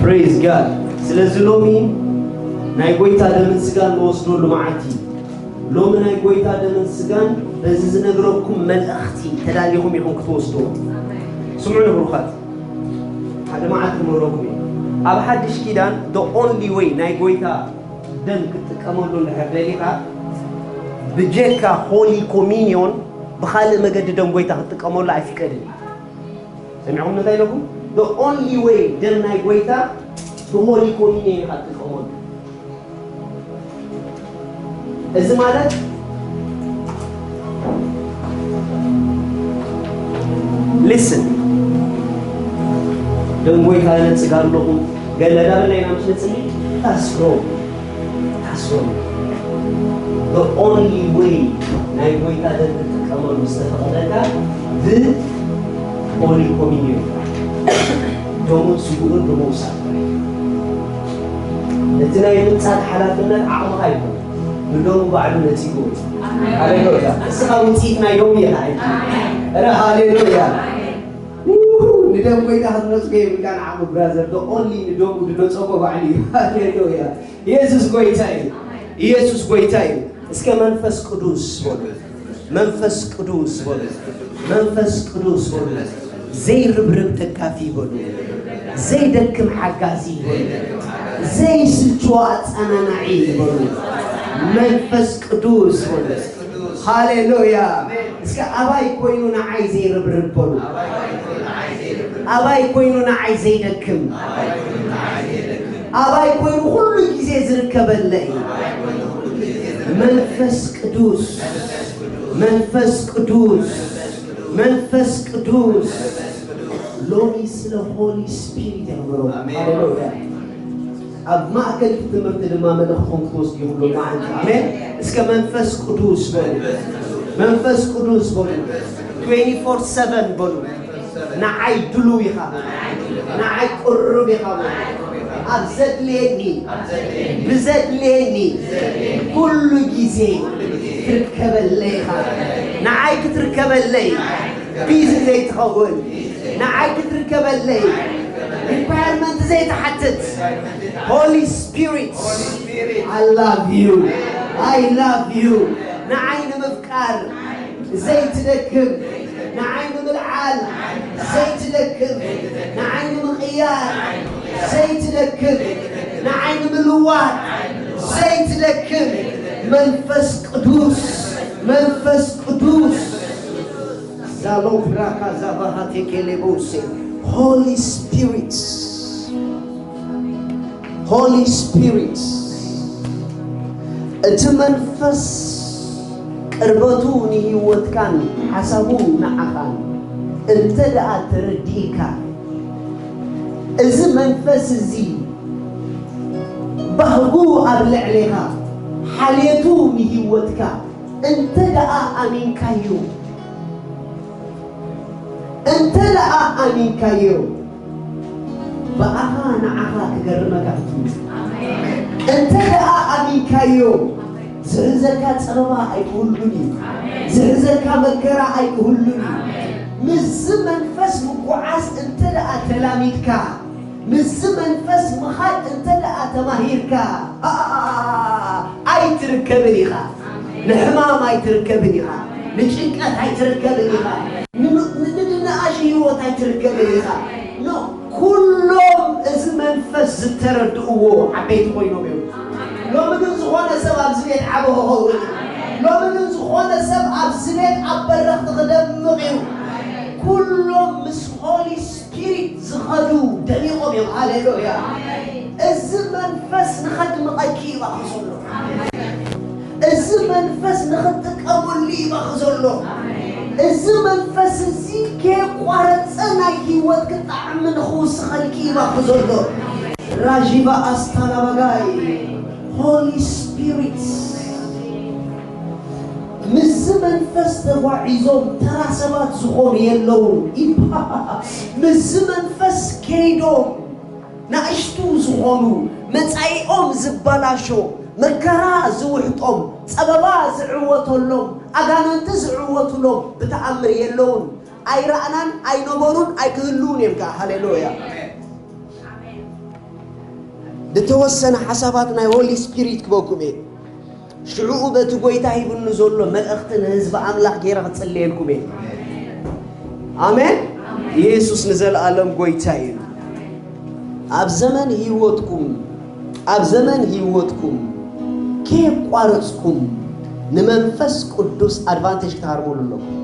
Praise God። ስለዚ ሎሚ ናይ ጎይታ ደምን ስጋን ንወስደሉ መዓልቲ እዩ። ሎሚ ናይ ጎይታ ደምን ስጋን በዚ ዝነግረኩም መልእኽቲ ተዳሊኹም ኢኹም ክትወስድዎ። ስምዑ ንብሩኻት፣ ሓደ መዓልቲ ክምህረኩም እዩ። ኣብ ሓድሽ ኪዳን the only way ናይ ጎይታ ደም ክትጥቀመሉ እንድሕር ደሊኻ፣ ብጀካ ሆሊ ኮሚኒዮን ብኻልእ መገዲ ደም ጎይታ ክትጥቀመሉ ኣይፍቀድን እዩ። ሰሚዕኩም እንታይ ኢለኩም? The only way ደም ናይ ጎይታ ብሆሊ ኮሚኒዮን ኢኻ ትጥቀመሉ። እዚ ማለት listen፣ ደም ጎይታ ነጽጋ ኣለኹ ገለ ዳበለ ኢና ምስ ንጽሊ ታስሮ ታስሮ the only way ናይ ጎይታ ደም ክትጥቀመሉ ዝተፈቐደልካ ብ ሆሊ ኮሚኒዮን ደሙን ስግኡን ብምውሳድ። እቲ ናይ ምንጻግ ሓላፍነት ዓቕምኻ ይኹን፣ ንደሙ ባዕሉ ነጺግዎ። ሃሌሉያ። እስኻ ውጽኢት ናይ ደሙ ኢኻ ሕጂ። እረ ሃሌሉያ። ውሁ፣ ንደም ጎይታ ክትነጽጎ የብልካ ንዓኹ ብራዘር። The only ንደሙ ዝነጸጎ ባዕሉ እዩ። ሃሌሉያ። ኢየሱስ ጎይታ እዩ። ኢየሱስ ጎይታ እዩ። እስከ መንፈስ ቅዱስ በሉ። መንፈስ ቅዱስ በሉ። መንፈስ ቅዱስ በሉ። ዘይርብርብ ደጋፊ በሉ። ዘይደክም ሓጋዚ በሉ። ዘይስልችዎ ኣጸናናዒ በሉ። መንፈስ ቅዱስ በሉ። ሃሌሉያ። እስከ ኣባይ ኮይኑ ንዓይ ዘይርብርብ በሉ። ኣባይ ኮይኑ ንዓይ ዘይደክም፣ ኣባይ ኮይኑ ኩሉ ግዜ ዝርከበለይ መንፈስ ቅዱስ፣ መንፈስ ቅዱስ፣ መንፈስ ቅዱስ። ሎሚ ስለ ሆሊ ስፒሪት የኽብሮ። ሃሌሉያ። ኣብ ማእከል እቲ ትምህርቲ ድማ መልእኽትኩም ክትወስዱ ይኽእሉ። ኣሜን። እስከ መንፈስ ቅዱስ በሉ። መንፈስ ቅዱስ በሉ። twenty-four seven በሉ። ንዓይ ድሉው ኢኻ። ንዓይ ቅሩብ ኢኻ በሉ። ኣብ ዘድልየኒ፣ ብዘድልየኒ ኩሉ ግዜ ትርከበለይ ኢኻ። ንዓይ ክትርከበለይ ቢዚ ዘይትኸውን፣ ንዓይ ክትርከበለይ ሪኳየርመንት ዘይትሓትት ሆሊ ስፒሪት I love you I love you ንዓይ ንምፍቃር ዘይትደክም ንዓይ ንምልዓል ዘይትደክም ንዓይ ንምቕያር ዘይትደክም ንዓይ ንምልዋጥ ዘይትደክም መንፈስ ቅዱስ መንፈስ ቅዱስ ዛሎብራካ ዛባሃቴ ኬሌቦሴ Holy Spirit Holy Spirit እቲ መንፈስ ቅርበቱ ንህይወትካን ሓሳቡ ንዓኻን እንተ ደኣ ተረዲእካ እዚ መንፈስ እዚ ባህጉ ኣብ ልዕሌኻ ሓልየቱ ንህይወትካ እንተ ደኣ ኣሚንካዮ እንተ ደኣ ኣሚንካዮ ብኣኻ ንዓኻ ክገርመካ እዩ። እንተ ደኣ ኣሚንካዮ ዝሕዘካ ጸበባ ኣይክህሉን እዩ። ዝሕዘካ መከራ ኣይክህሉን እዩ። ምስዚ መንፈስ ምጉዓዝ እንተ ደኣ ተላሚድካ ምስዚ መንፈስ ምኻድ እንተ ደኣ ተማሂርካ ኣይትርከብን ኢኻ። ንሕማም ኣይትርከብን ኢኻ። ንጭንቀት ኣይትርከብን ኢኻ። ንንኣሽ ህይወት ኣይትርከብን ኢኻ። ኩሎም እዚ መንፈስ ዝተረድእዎ ዓበይቲ ኮይኖም እዮም። ሎሚ ግን ዝኾነ ሰብ ኣብዚ ቤት ዓቢ ክኸውን እዩ። ሎሚ ግን ዝኾነ ሰብ ኣብዚ ቤት ኣብ በረኽቲ ክደምቕ እዩ። ኩሎም ምስ ሆሊ ስፒሪት ዝኸዱ ደሚቖም እዮም። ሃሌሉያ። እዚ መንፈስ ንኸድምቐኪ ይባኽ ዘሎ። እዚ መንፈስ ንኽትጥቀመሉ ይባኽ ዘሎ። እዚ መንፈስ እዚ ከየቋረጸ ናይ ህይወት ክጣዕሚ ንኽውስኸልኪ ይባኽ ዘሎ። ራዥባ ኣስታላባጋይ ሆሊ ስፒሪት ምስዚ መንፈስ ተጓዒዞም ተራ ሰባት ዝኾኑ የለውን። ምስዚ መንፈስ ከይዶም ናእሽቱ ዝኾኑ መጻኢኦም ዝበላሾ መከራ ዝውሕጦም ጸበባ ዝዕወተሎም ኣጋንንቲ ዝዕወቱሎም ብተኣምር የለውን። ኣይረኣናን ኣይነበሩን ኣይክህልውን እዮም ከኣ። ሃሌሉያ። ዝተወሰነ ሓሳባት ናይ ሆሊ ስፒሪት ክበኩም እየ። ሽዑኡ በቲ ጎይታ ሂብኒ ዘሎ መልእኽቲ ንህዝቢ ኣምላኽ ገይረ ክጽልየልኩም እየ። ኣሜን። ኢየሱስ ንዘለኣለም ጎይታ እዩ። ኣብ ዘመን ህይወትኩም፣ ኣብ ዘመን ህይወትኩም ከየቋረጽኩም ንመንፈስ ቅዱስ ኣድቫንቴጅ ክትሃርሙሉ ኣለኩም።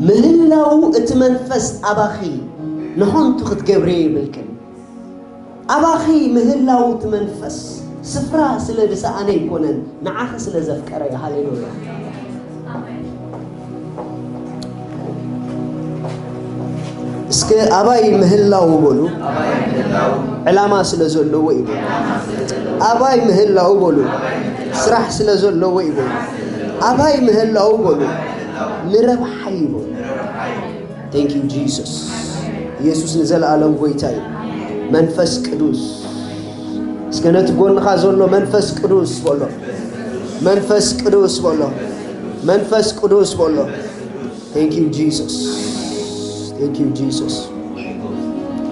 ምህላው እቲ መንፈስ ኣባኺ ንኾንቱ ክትገብርዮ የብልክን። ኣባኺ ምህላው እቲ መንፈስ ስፍራ ስለ ዝሰኣነ ኣይኮነን፣ ንዓኺ ስለ ዘፍቀረ እዩ። ሃሌሉያ። እስከ ኣባይ ምህላው በሉ። ዕላማ ስለ ዘለዎ እዩ በሉ። ኣባይ ምህላው በሉ። ስራሕ ስለ ዘለዎ እዩ በሉ። ኣባይ ምህላው በሉ። ንረብሓ እዩ በሉ። Thank you Jesus። ኢየሱስ ንዘለኣለም ጎይታ እዩ። መንፈስ ቅዱስ፣ እስከ ነቲ ጎንኻ ዘሎ መንፈስ ቅዱስ በሎ። መንፈስ ቅዱስ በሎ። መንፈስ ቅዱስ በሎ። Thank you Jesus። Thank you Jesus።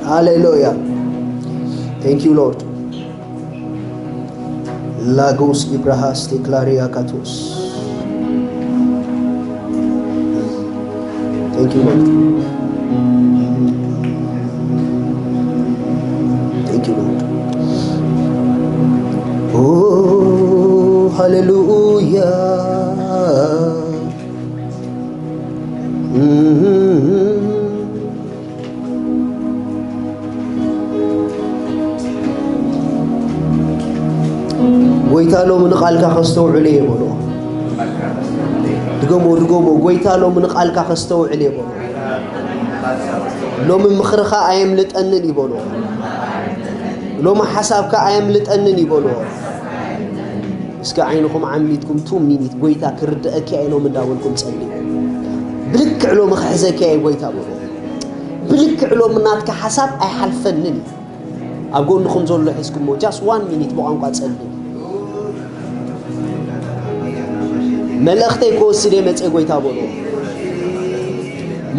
ሃሌሉያ። Thank you Lord። ላጎስ ኢብራሃስ ቴክላሪያ ካቶስ። Thank you Lord። Thank you Lord። Oh ሃሌሉያ። ጎይታ ሎሚ ንቓልካ ከስተውዕል እየ በሎ። ድገሞ ድገሞ፣ ጎይታ ሎሚ ንቓልካ ከስተውዕል እየ በሎ። ሎሚ ምኽርኻ ኣየምልጠንን እዩ በሎ። ሎሚ ሓሳብካ ኣየምልጠንን እዩ በሎ። እስከ ዓይንኹም ዓሚትኩም ቱ ሚኒት ጎይታ ክርድአኪ እየ ሎሚ እንዳበልኩም ጸልዩ። ብልክዕ ሎሚ ክሕዘኪ እየ ጎይታ በሎ። ብልክዕ ሎሚ ናትካ ሓሳብ ኣይሓልፈንን እዩ። ኣብ ጎንኹም ዘሎ ሒዝኩሞ just one minute ብቋንቋ ጸልዩ። መልእኽተይ ክወስድ እየ መጽየ ጎይታ በሎ።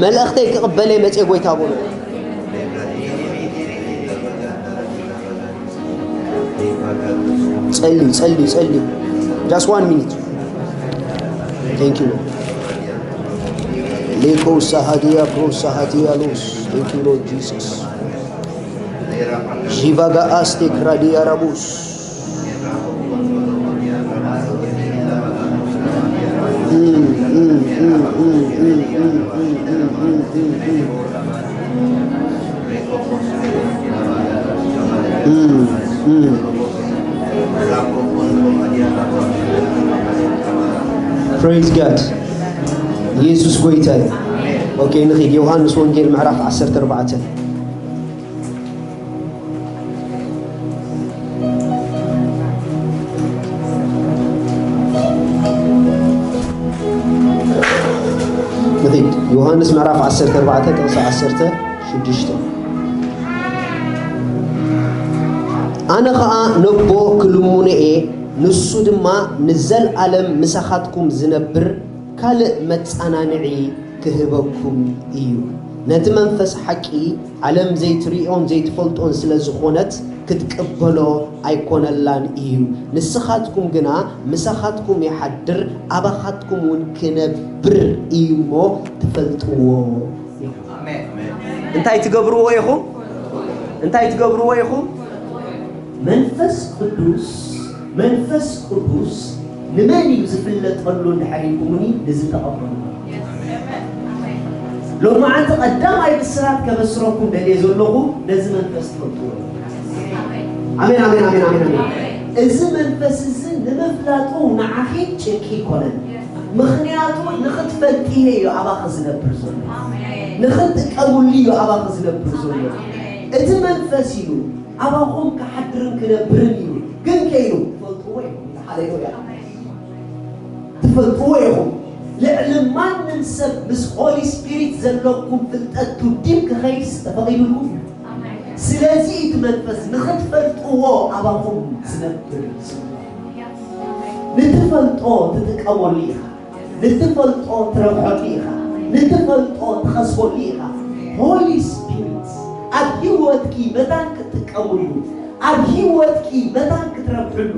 መልእኽተይ ክቕበል እየ መጽየ ጎይታ በሎ። ጸሊ ጸሊ ጸሊ። Just one minute። Thank you Lord። ሌኮ ሳሃዲያ ፕሮ ሳሃዲያ ሎስ። Thank you Lord Jesus። ዢቫጋ ኣስቴክ ራዲያ ራቡስ። Praise God። ኢየሱስ ጎይታ እዩ። ኦኬ፣ ንኺድ ዮሃንስ ወንጌል ምዕራፍ ዓሰርተ ኣርባዕተ። ንኺድ ዮሃንስ ምዕራፍ ዓሰርተ ኣርባዕተ ጥቕሲ ዓሰርተ ሽዱሽተ። ኣነ ኸኣ ነቦ ክልምኖ እየ፣ ንሱ ድማ ንዘልኣለም ምሳኻትኩም ዝነብር ካልእ መጻናንዒ ክህበኩም እዩ። ነቲ መንፈስ ሓቂ ዓለም ዘይትርእዮን ዘይትፈልጦን ስለ ዝኾነት ክትቅበሎ ኣይኮነላን እዩ። ንስኻትኩም ግና ምሳኻትኩም ይሓድር፣ ኣባኻትኩም እውን ክነብር እዩ እሞ ትፈልጥዎ ኢኹም። እንታይ ትገብርዎ ኢኹም? እንታይ ትገብርዎ ኢኹም? መንፈስ ቅዱስ፣ መንፈስ ቅዱስ ንመን እዩ ዝፍለጠሉ እንድሕር ኢልኩምኒ፣ ንዝተቐበሉ። ሎማዓንቲ ቀዳማይ ብስራት ከበስረኩም ደልየ ዘለኹ፣ ነዚ መንፈስ ትፈልጥዎ። ኣሜን፣ ኣሜን፣ ኣሜን፣ ኣሜን፣ ኣሜን። እዚ መንፈስ እዚ ንምፍላጡ ንዓኺ ጭንቂ ይኮነን። ምኽንያቱ ንኽትፈልጥዮ እዩ ኣባኺ ዝነብር ዘሎ። ንኽትጥቀሙሉ እዩ ኣባኺ ዝነብር ዘሎ። እቲ መንፈስ ኢሉ ኣባኹም ክሓድርን ክነብርን እዩ። ግን ከይኑ ትፈልጥዎ ኢኹም። ሃሌሉያ። ትፈልጥዎ ኢኹም። ልዕሊ ማንም ሰብ ምስ ሆሊ ስፒሪት ዘለኩም ፍልጠት ቱ ዲፕ ክኸይድስ ተፈቒዱልኩም እዩ። ስለዚ እቲ መንፈስ ንኽትፈልጥዎ ኣባኹም ዝነብር እዩ። ንትፈልጦ ትጥቀመሉ ኢኻ። ንትፈልጦ ትረብሐሉ ኢኻ። ንትፈልጦ ትኸስበሉ ኢኻ። ሆሊ ስፒሪት ኣብ ህይወትኪ መታን ክትጥቀምሉ ኣብ ህይወትኪ መታን ክትረብሕሉ፣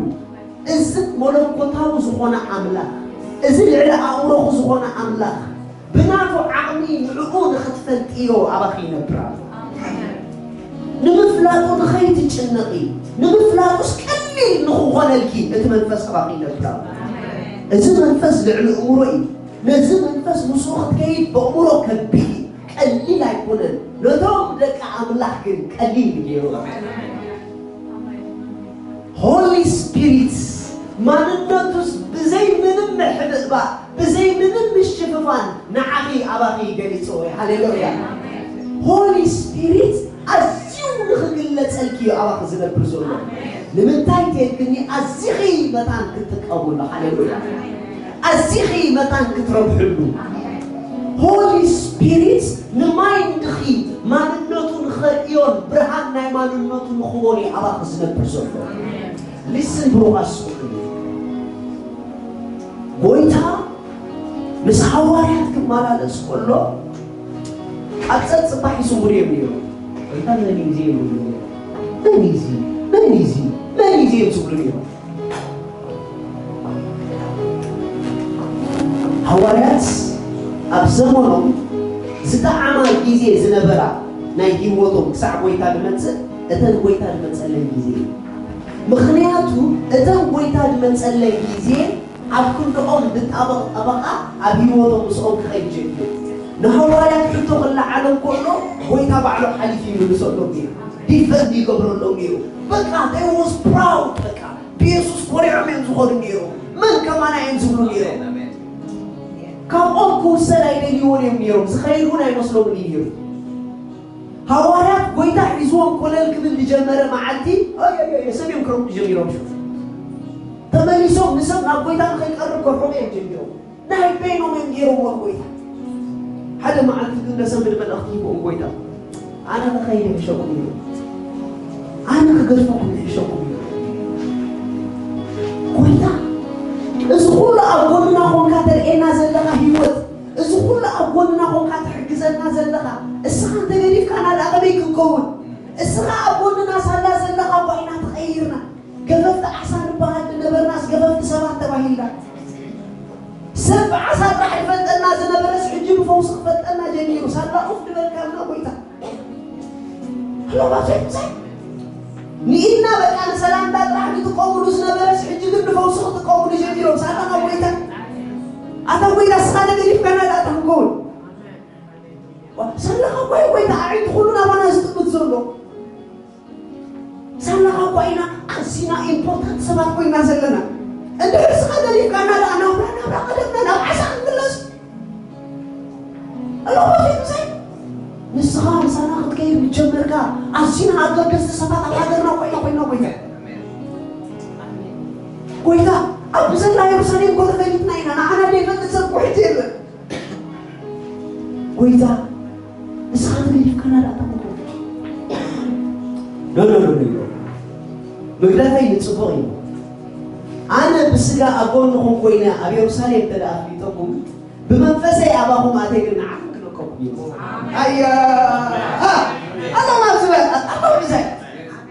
እዚ መለኮታዊ ዝኾነ ኣምላኽ፣ እዚ ልዕሊ ኣእምሮኹ ዝኾነ ኣምላኽ፣ ብናቱ ዓቕሚ ንዕኡ ንኽትፈልጥዮ ኣባኺ ይነብር ኣሎ። ንምፍላጡ ንኸይትጭነቒ፣ ንምፍላጡስ ቀሊል ንኽኾነልኪ እቲ መንፈስ ኣባኺ ይነብር ኣሎ። እዚ መንፈስ ልዕሊ እምሮ እዩ። ነዚ መንፈስ ምስኡ ክትከይድ በእምሮ ከቢድ እዩ፣ ቀሊል ኣይኮነን። ነቶም ደቂ ኣምላኽ ግን ቀሊል እዩ ገይሩ። ሆሊ ስፒሪት ማንነቱስ ብዘይ ምንም ምሕብእባእ፣ ብዘይ ምንም ምሽፍፋን ንዓኺ ኣባኺ ገሊጽዎ እዩ። ሃሌሉያ። ሆሊ ስፒሪት ኣዝዩ ንኽግለጸልኪ እዩ ኣባኺ ዝነብር ዘሎ። ንምንታይ ተልክኒ ኣዚኺ መታን ክትጥቀሙሉ። ሃሌሉያ። ኣዚኺ መታን ክትረብሕሉ። ሆሊ ስፒሪት ንማይንድኺ ማንነቱ ንኸርእዮን ብርሃን ናይ ማንነቱ ንኽቦን እዩ ኣባኺ ዝነብር ዘሎ። ሊስን ብሩኻት ስምዑኒ። ጎይታ ምስ ሃዋርያት ክመላለስ ከሎ ኣብ ጸጽባሕ ይስውሩ እዮም ነይሮም። ጎይታ መን እዩ እዚ ይብሉ ነይሮም። መን እዩ እዚ? መን እዩ እዚ? መን እዩ እዚ? እዮም ዝብሉ ነይሮም። ሃዋርያት ኣብ ዘመኖም ዝጠዓማ ግዜ ዝነበራ ናይ ህይወቶም ክሳዕ ጎይታ ዝመጽእ እተን ጎይታ ዝመጸለን ግዜ እዩ። ምኽንያቱ እተን ጎይታ ዝመጸለን ግዜ ኣብ ክንድኦም ዝጣበቕ ጠበቓ ኣብ ህይወቶም ምስኦም ክኸይድ ጀሚሩ። ንሃዋርያት ሕቶ ክለዓሎም ከሎ ጎይታ ባዕሉ ሓሊፉ ይምልሰሎም ነይሩ። ዲፈንድ ይገብረሎም ነይሩ። በቃ they was proud። በቃ ብየሱስ ኮሪዖም እዮም ዝኾኑ ነይሩ። መን ከማና እዮም ዝብሉ ነይሩ። ካብኦም ክውሰድ ኣይደልይዎን እዮም ነይሮም። ዝኸይድ እውን ኣይመስሎምን እዩ ነይሩ። ሃዋርያት ጎይታ ሒዝዎም ኮለል ክብል ዝጀመረ መዓልቲ፣ ኣይ፣ ኣይ፣ ኣይ፣ ሰብ እዮም ክረግጡ ጀሚሮም። ሹ ተመሊሶም ንሰብ ናብ ጎይታ ንኸይቀርብ ክርሕቑ እዮም ጀሚሮም። ናይ በይኖም እዮም ገይሮምዎ ንጎይታ። ሓደ መዓልቲ ግን ለሰንብድ መልእኽቲ ሂብዎም ጎይታ፣ ኣነ ንኸይድ ይሕሸኩም እዩ። ኣነ ክገድፈኩም ይሕሸኩም እዩ። ጎይታ፣ እዚ ኩሉ ኣብ ጎንና ኾንካ ተርእየና ዘለኻ ህይወት፣ እዚ ኩሉ ኣብ ጎንና ኾንካ ትሕግዘና ዘለኻ፣ እስኻ እንተገዲፍካና ደኣ ከመይ ክንከውን? እስኻ ኣብ ጎንና ሳላ ዘለኻ እኳ ኢና ተቐይርና። ገፈፍቲ ዓሳ ንበሃል ዝነበርናስ ገፈፍቲ ሰባት ተባሂልና። ሰብ ብዓሳ ጥራሕ ዝፈልጠና ዝነበረስ ሕጂ ብፈውሲ ክፈልጠና ጀሚሩ። ሳላ ኡፍ ዝበልካልና ጎይታ። ኣሎ ባብዘይ ምሳይ ንኢድና በቃ ንሰላምታ ጥራሕ ዝጥቀሙሉ ዝነበረስ ሕጂ ግን ንፈውሲ ክጥቀሙሉ ጀሚሮም። ሳላ ናብ ጎይታ። ኣታ ጎይታ እስኻ ተገዲፍካና ደኣ ክንከውን። ዋ፣ ሳላኻ እኳ እዩ ጎይታ ኣዒንቲ ኩሉ ናባና ዝጥምት ዘሎ። ሳላኻ እኳ ኢና ኣዚና ኢምፖርታንት ሰባት ኮይና ዘለና። እንድሕር ስኻ ገዲፍካና ደኣ ናብራ ናብራ ቀደምና ናብ ዓሳ ክንምለስ። ኣለኹ ዘይምሳይ ንስኻ ምሳና ክትከይድ ምስ ጀመርካ ኣዚና ኣገደስቲ ሰባት ኣብ ሃገርና እኳ ኢና ኮይና ጎይታ። ጎይታ ኣብ ብዘላ የሩሳሌም እኮ ተፈሊጥና ኢና። ንዓና ዘይፈልጥ ሰብ እኮ ሕጂ የለን። ጎይታ ንስኻ ተገዲፍካና ደኣ ተመኮ። ኖ፣ ኖ፣ ኖ፣ ኖ፣ ኖ። ምግዳፈይ ንጽቡቕ እዩ። ኣነ ብስጋ ኣብ ጎንኹም ኮይነ ኣብ የሩሳሌም እንተ ደኣ ኣፍሊጠኩም፣ ብመንፈሰይ ኣባኹም ኣትየ ግን ንዓኹም ክልእከኩም እዩ። ኣያ! ኣ! ኣታ ናብ ዝበል፣ ኣታ ብዛይ።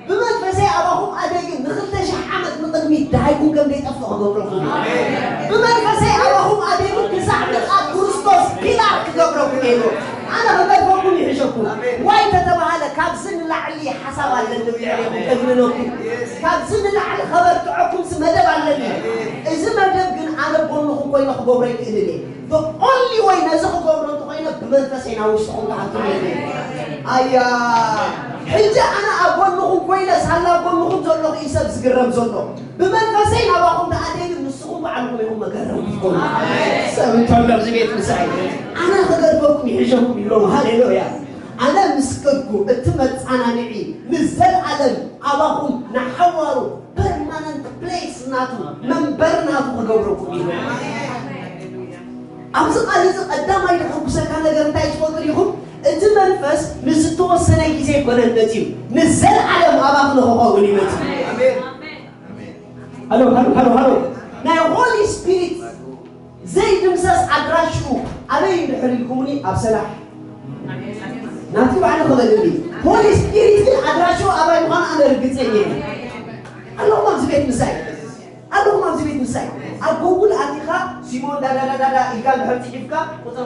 ብመንፈሰይ ኣባኹም ኣትየ ግን ንኽልተ ሽሕ ዓመት ንቕድሚት ደሃይኩም ከም ዘይጠፍእ ክገብረኩም እዩ። ብመንፈሰይ ኣባኹም ኣትየ ግን ክሳዕ ምጽኣት ክርስቶስ ፒላር ክገብረኩም እዩ። ኣነ ክገድፈኩም ይሕሸኩም። ዋይ ተተባሃለ ካብዚ ንላዕሊ ሓሳብ ኣለኒ ልዕሌኹም ከግንነኩም። ካብዚ ንላዕሊ ከበርትዐኩምሲ መደብ ኣለኒ። እዚ መደብ ግን ኣነ ጎንኹም ኮይነ ክገብሮ ይክእልን እየ። The only way ነዚ ክገብሮ እንተኾይነ ብመንፈሰይ ናብ ውሽጥኹም ክኣቱ እየ። ኣያ፣ ሕጂ ኣነ ኣብ ጎንኹም ኮይነ ሳላ ኣብ ጎንኹም ዘለኹ እዩ ሰብ ዝግረም ዘሎ። ብመንፈሰይ ናባኹም ተኣትየ ግን ንስኹም ባዕልኹም ኢኹም መገረምቲ ትኾኑ። ሰብ እንተሎ ኣብዚ ቤት ምሳይ ኣነ ክገድፈኩም ይሕሸኩም ይብሎም። ሃሌሉያ። ኣነ ምስ ከድኩ እቲ መጻናንዒ ንዘለኣለም ኣባኹም ንሓዋሩ ፐርማነንት ፕሌስ ናቱ መንበሪ ናቱ ክገብረኩም እዩ። ኣብዚ ቃል እዚ ቀዳማይ ዘሐጉሰካ ነገር እንታይ ትፈልጡ ዲኹም? እቲ መንፈስ ንዝተወሰነ ግዜ ኣይኮነን መጺኡ፣ ንዘለኣለም ኣባኺ ንኽኸውን እዩ መጺኡ። ኣሜን። ሃሎ፣ ሃሎ፣ ሃሎ፣ ሃሎ። ናይ ሆሊ ስፒሪት ዘይድምሰስ ኣድራሽኡ ኣበይ እንድሕር ኢልኩምኒ፣ ኣብ ሰላሕ ናቲ ባዕሉ ክበልኒ። ሆሊ ስፒሪት ግን ኣድራሽኡ ኣባይ ምዃኑ ኣነ ርግጸኛ እየ።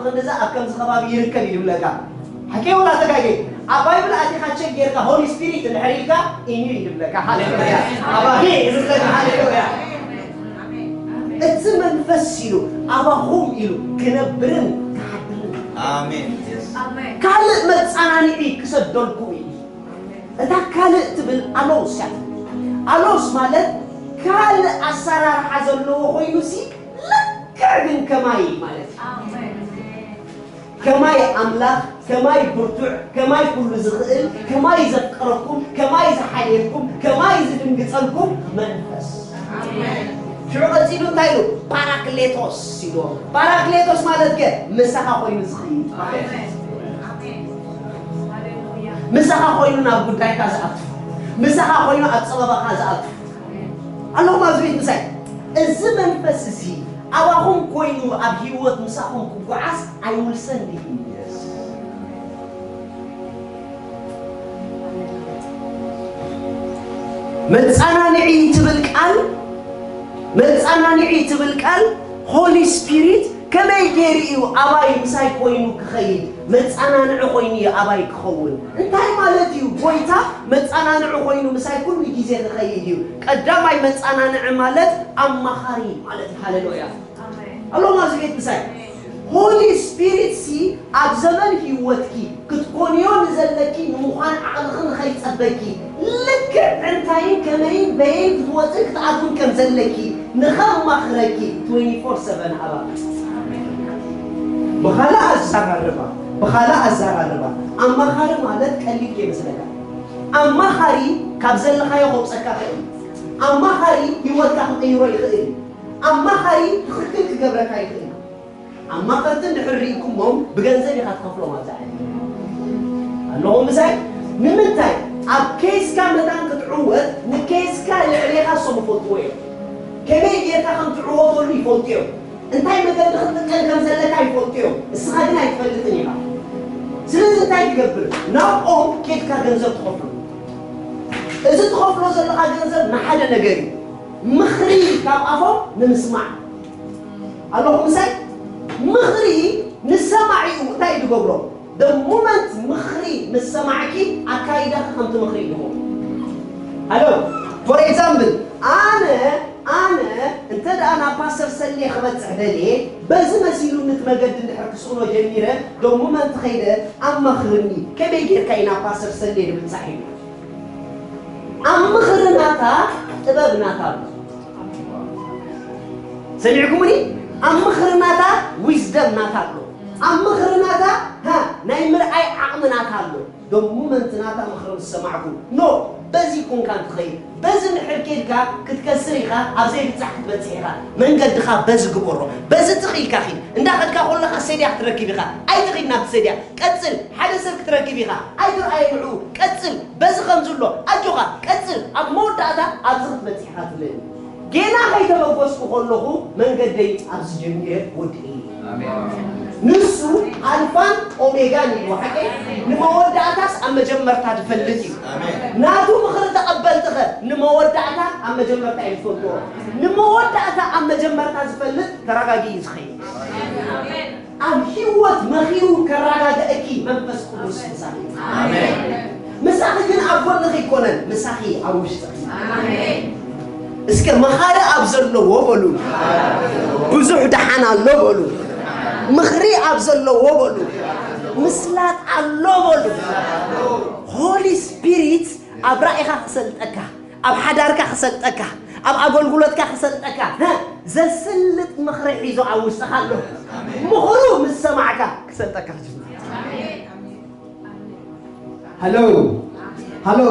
ክንድዛ ኣብ ከምዚ ከባቢ ይርከብ እዩ ዝብለካ። ሓቂ ወላ ተጋጌ? ኣብ ባይብል ኣቲኻ ቸክ ጌርካ ሆሊ ስፒሪት እንድሕር ኢልካ ኢንዩ እዩ ዝብለካ። ሃሌሉያ። ኣባጌ እዩ ዝብለካ። ሃሌሉያ። እቲ መንፈስ ኢሉ ኣባኹም ኢሉ ክነብርን ክሓድርን እዩ። ኣሜን። ካልእ መጻናንዒ ክሰደልኩም እዩ። እታ ካልእ ትብል ኣሎስ እያ። ኣሎስ ማለት ካልእ ኣሰራርሓ ዘለዎ ኮይኑሲ ልክዕ ግን ከማይ ማለት እዩ። ከማይ ኣምላኽ፣ ከማይ ብርቱዕ፣ ከማይ ኩሉ ዝኽእል፣ ከማይ ዘፍቅረኩም፣ ከማይ ዝሓልየልኩም፣ ከማይ ዝድንግጸልኩም መንፈስ። ሽዑ ቀጺሉ እንታይ ኢሉ? ፓራክሌቶስ ኢሉ። ፓራክሌቶስ ማለት ከ ምሳኻ ኮይኑ ዝኸይድ ማለት እዩ። ምሳኻ ኮይኑ ናብ ጉዳይካ ዝኣቱ፣ ምሳኻ ኮይኑ ኣብ ጸበባኻ ዝኣቱ ኣለኹም ኣብዚ ቤት ምሳይ። እዚ መንፈስ እዚ ኣባኹም ኮይኑ ኣብ ህይወት ምሳኹም ክጓዓዝ ኣይውልሰን ድዩ? መጻናንዒ ትብል ቃል መጻናንዒ ትብል ቃል ሆሊ ስፒሪት ከመይ ገይሩ እዩ ኣባይ ምሳይ ኮይኑ ክኸይድ? መጻናንዒ ኮይኑ እዩ ኣባይ ክኸውን። እንታይ ማለት እዩ? ጎይታ መጻናንዒ ኮይኑ ምሳይ ኩሉ ግዜ ክኸይድ እዩ። ቀዳማይ መጻናንዒ ማለት ኣማኻሪ ማለት እዩ። ሃሌሉያ። ኣሎም ኣብዚ ቤት ምሳይ ሆሊ ስፒሪት ሲ ኣብ ዘመን ህይወትኪ ክትኮንዮ ንዘለኪ ንምዃን ዓቕልኺ ንኸይጸበኪ ልክዕ እንታይን ከመይን በየን ክትወፅን ክትኣትውን ከም ዘለኪ ንኸማኽረኪ ትዌንቲ ፎር ሰቨን ኣባኺ። ብኻልእ ኣዘራርባ ብኻልእ ኣዘራርባ ኣማኻሪ ማለት ቀሊል ከይመስለካ። ኣማኻሪ ካብ ዘለኻዮ ከውፀካ ይኽእል። ኣማኻሪ ህይወትካ ክቕይሮ ይኽእል። ኣማኻሪ ትኽክል ክገብረካ ይኽእል። ኣማኸርቲ እንድሕር ርኢኩሞም ብገንዘብ ኢኻ ትኸፍሎም። ኣብዛ ዓለም ኣለኹም ምሳይ። ንምንታይ? ኣብ ኬስካ መታን ክትዕወት ንኬስካ ልዕሌኻ እሶም ይፈልጥዎ እዮም። ከመይ ጌርካ ከም ትዕወተሉ ይፈልጡ እዮም። እንታይ መገዲ ክትጥቀም ከም ዘለካ ይፈልጡ እዮም። እስኻ ግን ኣይትፈልጥን ኢኻ። ስለዚ እንታይ ትገብር? ናብኦም ኬድካ ገንዘብ ትኸፍሉ። እዚ ትኸፍሎ ዘለኻ ገንዘብ ንሓደ ነገር እዩ። ምኽሪ ካብ ኣፎም ንምስማዕ ኣለኹም ምሳይ። ምኽሪ ንሰማዒኡ እንታይ እዩ ዝገብሮ? The moment ምኽሪ ምስ ሰማዕኪ ኣካይዳኺ ከምቲ ምኽሪ እዩ ዝኸውን። ኣሎ for example ኣነ ኣነ እንተ ደኣ ናብ ፓስተር ሰሌ ክበጽሕ ደልየ በዚ መሲሉኒ እቲ መገዲ እንድሕር ክስእኖ ጀሚረ the moment ኸይደ ኣማኽርኒ ከመይ ጌርካ እዩ ናብ ፓስተር ሰሌ ዝብጻሕ ኢሉ። ኣብ ምኽሪ ናታ ጥበብ ናታ ኣሎ። ሰሚዕኩምኒ? ኣብ ምኽሪ ናታ ዊዝደም ናታ ኣሎ። ኣብ ምኽሪ ናታ ሃ ናይ ምርኣይ ዓቕሚ ናታ ኣሎ። ደሙ መንት ናታ ምኽሪ ምስ ሰማዕኩ ኖ በዚ ኮንካ እንትኸይድ በዚ ንሕር ኬድካ ክትከስር ኢኻ። ኣብ ዘይብጻሕ ክትበጽሕ ኢኻ። መንገድኻ በዚ ግበሮ። በዚ ትኽኢልካ ኺድ። እንዳኸድካ ኮለኻ ሰድያ ክትረክብ ኢኻ። ኣይትኺድ ናብቲ ሰድያ። ቀጽል። ሓደ ሰብ ክትረክብ ኢኻ። ኣይትርኣዮ ንዕኡ። ቀጽል። በዚ ከምዚ ኣሎ። ኣጆኻ። ቀጽል። ኣብ መወዳእታ ኣብዚ ክትበጽሕ ኢኻ ትብለኒ። ጌና ከይተበገስኩ ከለኹ መንገደይ ኣብዚ ጀሚረ ወዲኤ። ንሱ ኣልፋን ኦሜጋን እዩ። ሓቀይ ንመወዳእታስ ኣብ መጀመርታ ዝፈልጥ እዩ። ናቱ ምኽሪ ተቐበልትኸ ንመወዳእታ ኣብ መጀመርታ እዩ ዝፈልጥዎ። ንመወዳእታ ኣብ መጀመርታ ዝፈልጥ ተረጋጊ እዩ ዝኸይድ። ኣብ ህይወት መኺሩ ከረጋግአኪ መንፈስ ቅዱስ ምሳኺ እዩ። ኣሜን። ምሳኺ ግን ኣብ ጎንኺ ኣይኮነን፣ ምሳኺ ኣብ ውሽጥኺ። ኣሜን። እስከ መኻሪ ኣብ ዘለዎ በሉ፣ ብዙሕ ደሓን ኣሎ በሉ፣ ምኽሪ ኣብ ዘለዎ በሉ፣ ምስላጥ ኣሎ በሉ። ሆሊ ስፒሪት ኣብ ራእይኻ ክሰልጠካ፣ ኣብ ሓዳርካ ክሰልጠካ፣ ኣብ ኣገልግሎትካ ክሰልጠካ፣ ሀ፣ ዘስልጥ ምኽሪ ሒዞ ኣብ ውሽጥኻ ኣሎ። ምኽሩ ምስ ሰማዕካ ክሰልጠካ ክጅምር። ሃሎ ሃሎ፣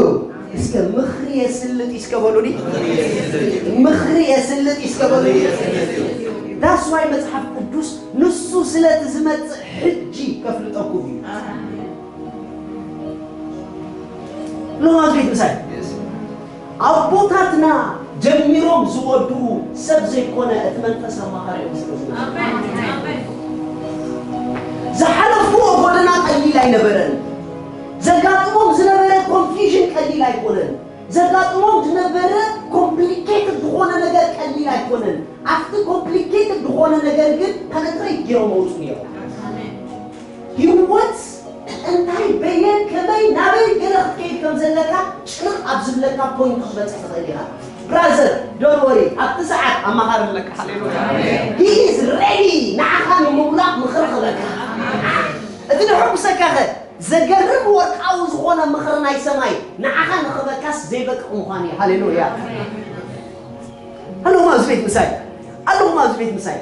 እስከ ምኽሪ የስልጥ እስከ በሉኒ። ምኽሪ የስልጥ እስከ በሉኒ። ዳስ ዋይ መጽሓፍ ቅዱስ ንሱ ስለቲ ዝመጽእ ሕጂ ከፍልጠኩም እዩ። ሎማት ቤት ምሳይ ኣቦታትና ጀሚሮም ዝወድኡ ሰብ ዘይኮነ እቲ መንፈስ ኣማኻሪኦም ስለ ዝነበረ ዝሓለፍዎ ጎደና ቀሊል ኣይነበረን። ዘጋጥሞም ዝነበረ ኮንፊዥን ቀሊል ኣይኮነን። ዘጋጥሞም ዝነበረ ኮምፕሊኬትድ ዝኾነ ነገር ቀሊል ኣይኮነን። ኣብቲ ኮምፕሊኬትድ ዝኾነ ነገር ግን ፐነትሬት ገይሮም መውፁ ነይሮም። ህይወት እንታይ በየን ከመይ ናበይ ገለ ክትከይድ ከም ዘለካ ጭንቕ ኣብ ዝብለካ ፖይንት ክትበፅሕ ትኽእል ኢኻ። ብራዘር፣ ዶን ወሪ፣ ኣብቲ ሰዓት ኣማኻሪ ኣለካ። ሃሌሉያ። He is ready ንዓኻ ንምውላቕ ምኽሪ ክበካ። እቲ ንሕጉሰካኸ ዘገርም ወርቃዊ ዝኾነ ምኽሪ ናይ ሰማይ ንዓኻ ንኽበካስ ዘይበቅቕ ምዃኑ እዩ። ሃሌሉያ። ኣለኹም ኣብዚ ቤት ምሳይ? ኣለኹም ኣብዚ ቤት ምሳይ?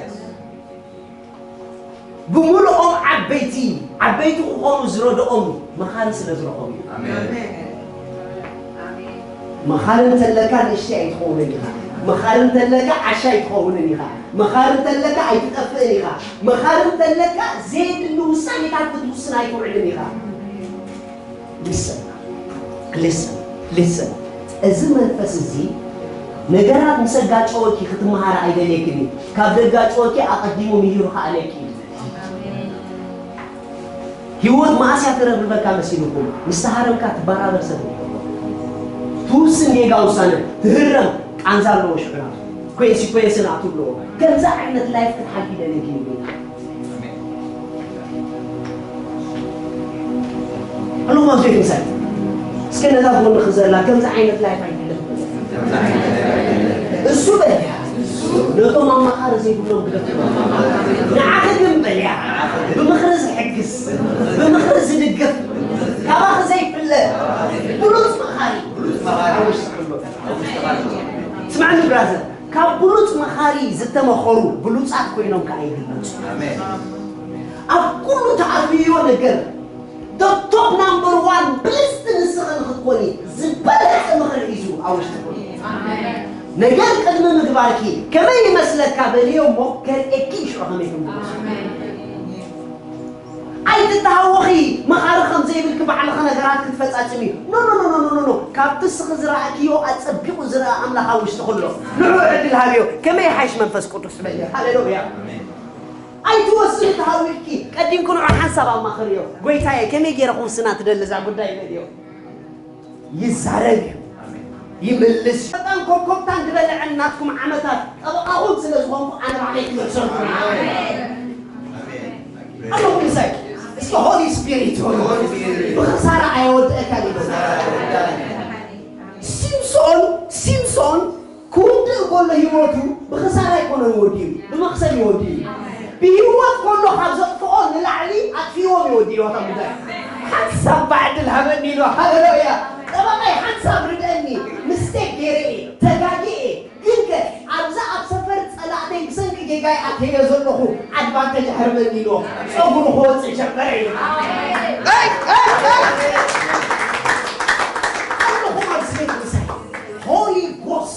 ብምሉኦም ዓበይቲ ዓበይቲ ክኾኑ ዝረድኦም መኻሪ ስለ ዝረኸቡ እዩ። መኻሪ እንተለካ ንእሽተይ ኣይትኸውንን ኢኻ። መኻሪ እንተለካ ዓሻ ኣይትኸውንን ኢኻ። መኻሪ እንተለካ ኣይትጠፍእን ኢኻ። መኻሪ እንተለካ ዘየድሊ ውሳኔታት ክትውስን ኣይትውዕልን ኢኻ። Listen, listen, listen። እዚ መንፈስ እዚ ነገራት ምስ ኣጋጨወኪ ክትመሃሪ ኣይደልየክን እዩ። ካብ ዘጋጨወኪ ኣቐዲሙ ምሂሩ ክኣልየኪ እዩ። ህይወት መኣስ እያ ትረብርበካ መሲልኩም? ምስ ተሃረምካ ትበራበር ሰብ ትውስን ጌጋ ውሳነ ትህረም ቃንዛ ኣለዎ ሽዑ ናቱ ኮንሲኮንስ ናቱ ኣለዎ። ከምዚ ዓይነት ላይፍ ክትሓልፊ ደለኪ ይብል ኣለኹም ኣብ ዘይት ምሳይ እስከ ነታ ጎንኺ ዘላ ከምዚ ዓይነት ላይፍ ኣይትሕለፍ እሱ በልያ ነቶም ኣማኻሪ ዘይብሎም ግደፍ ንዓኺ ግን በልያ ብምኽሪ ዝሕግዝ ብምኽሪ ዝድግፍ ካባኺ ዘይፍለ ብሉፅ መኻሪ ስማዕኒ ብራዘር ካብ ብሉፅ መኻሪ ዝተመኸሩ ብሉፃት ኮይኖም ከዓ ይግለፁ ኣብ ኩሉ ተኣትውዮ ነገር top number one ብልፅቲ ንስኺ ንክትኮኒ ዝበለፀ ምኽሪ ሒዙ ኣብ ውሽጢ ኮይኑ ነገር ቅድሚ ምግባርኪ ከመይ ይመስለካ በልዮ እሞ ከርእየኪ ሽዑ ከመይ ከም ኣይትተሃወኺ መኻሪ ከም ዘይብልኪ ባዕልኺ ነገራት ክትፈፃፅሚ ኖ ኖ ኖ ኖ ኖ ካብቲ እስኺ ዝረኣክዮ ኣፀቢቑ ዝረኣ ኣምላኽ ኣብ ውሽጥኺ ኣሎ ንዑ ዕድል ሃብዮ ከመይ ይሓይሽ መንፈስ ቅዱስ በልዮ ሃሌሉያ ኣይትወስኒ ተሃዊኽኪ ቀዲምኪ ንዑ ሓንሳብ ኣማኽርዮ ጎይታየ ከመይ ገይረ ክውስና ትደሊ እዛ ጉዳይ በልዮ ይዛረብ እዩ ይምልስ። መጣን ኮኮብታን ዝበልዐን ናትኩም ዓመታት ጠበቓኹም ስለ ዝኾንኩ ኣነ ባዕለይ ክመልሰልኩም ኣለኹም ምሳይ እስከ ሆሊ ስፒሪት ሆኑ ብኽሳራ ኣየወድአካን እዩ ሲምሶን ሲምሶን ክውድእ ከሎ ህይወቱ ብኽሳራ ኣይኮነን ወዲኡ ብመኽሰብ ይወዲኡ ብህይወት ከሎ ካብ ዘጥፍኦ ንላዕሊ ኣጥፊዎም ይወዲእዎ እታ ጉዳይ ሓንሳብ ባዕድል ሃበኒ ኢሉ ሃለሉያ ጠበቓይ ሓንሳብ ርድአኒ ምስቴክ ገይረ እየ ተጋጊ እየ ግንከ ኣብዛ ኣብ ሰፈር ጸላእተይ ብሰንኪ ጌጋይ ኣተየ ዘለኹ ኣድቫንቴጅ ኣሕርመኒ ኢልዎ ጸጉሩ ክወፅእ ጀመረ ኢሉ ኣለኹም ኣብዚ ቤት ምሳይ ሆሊ ጎስ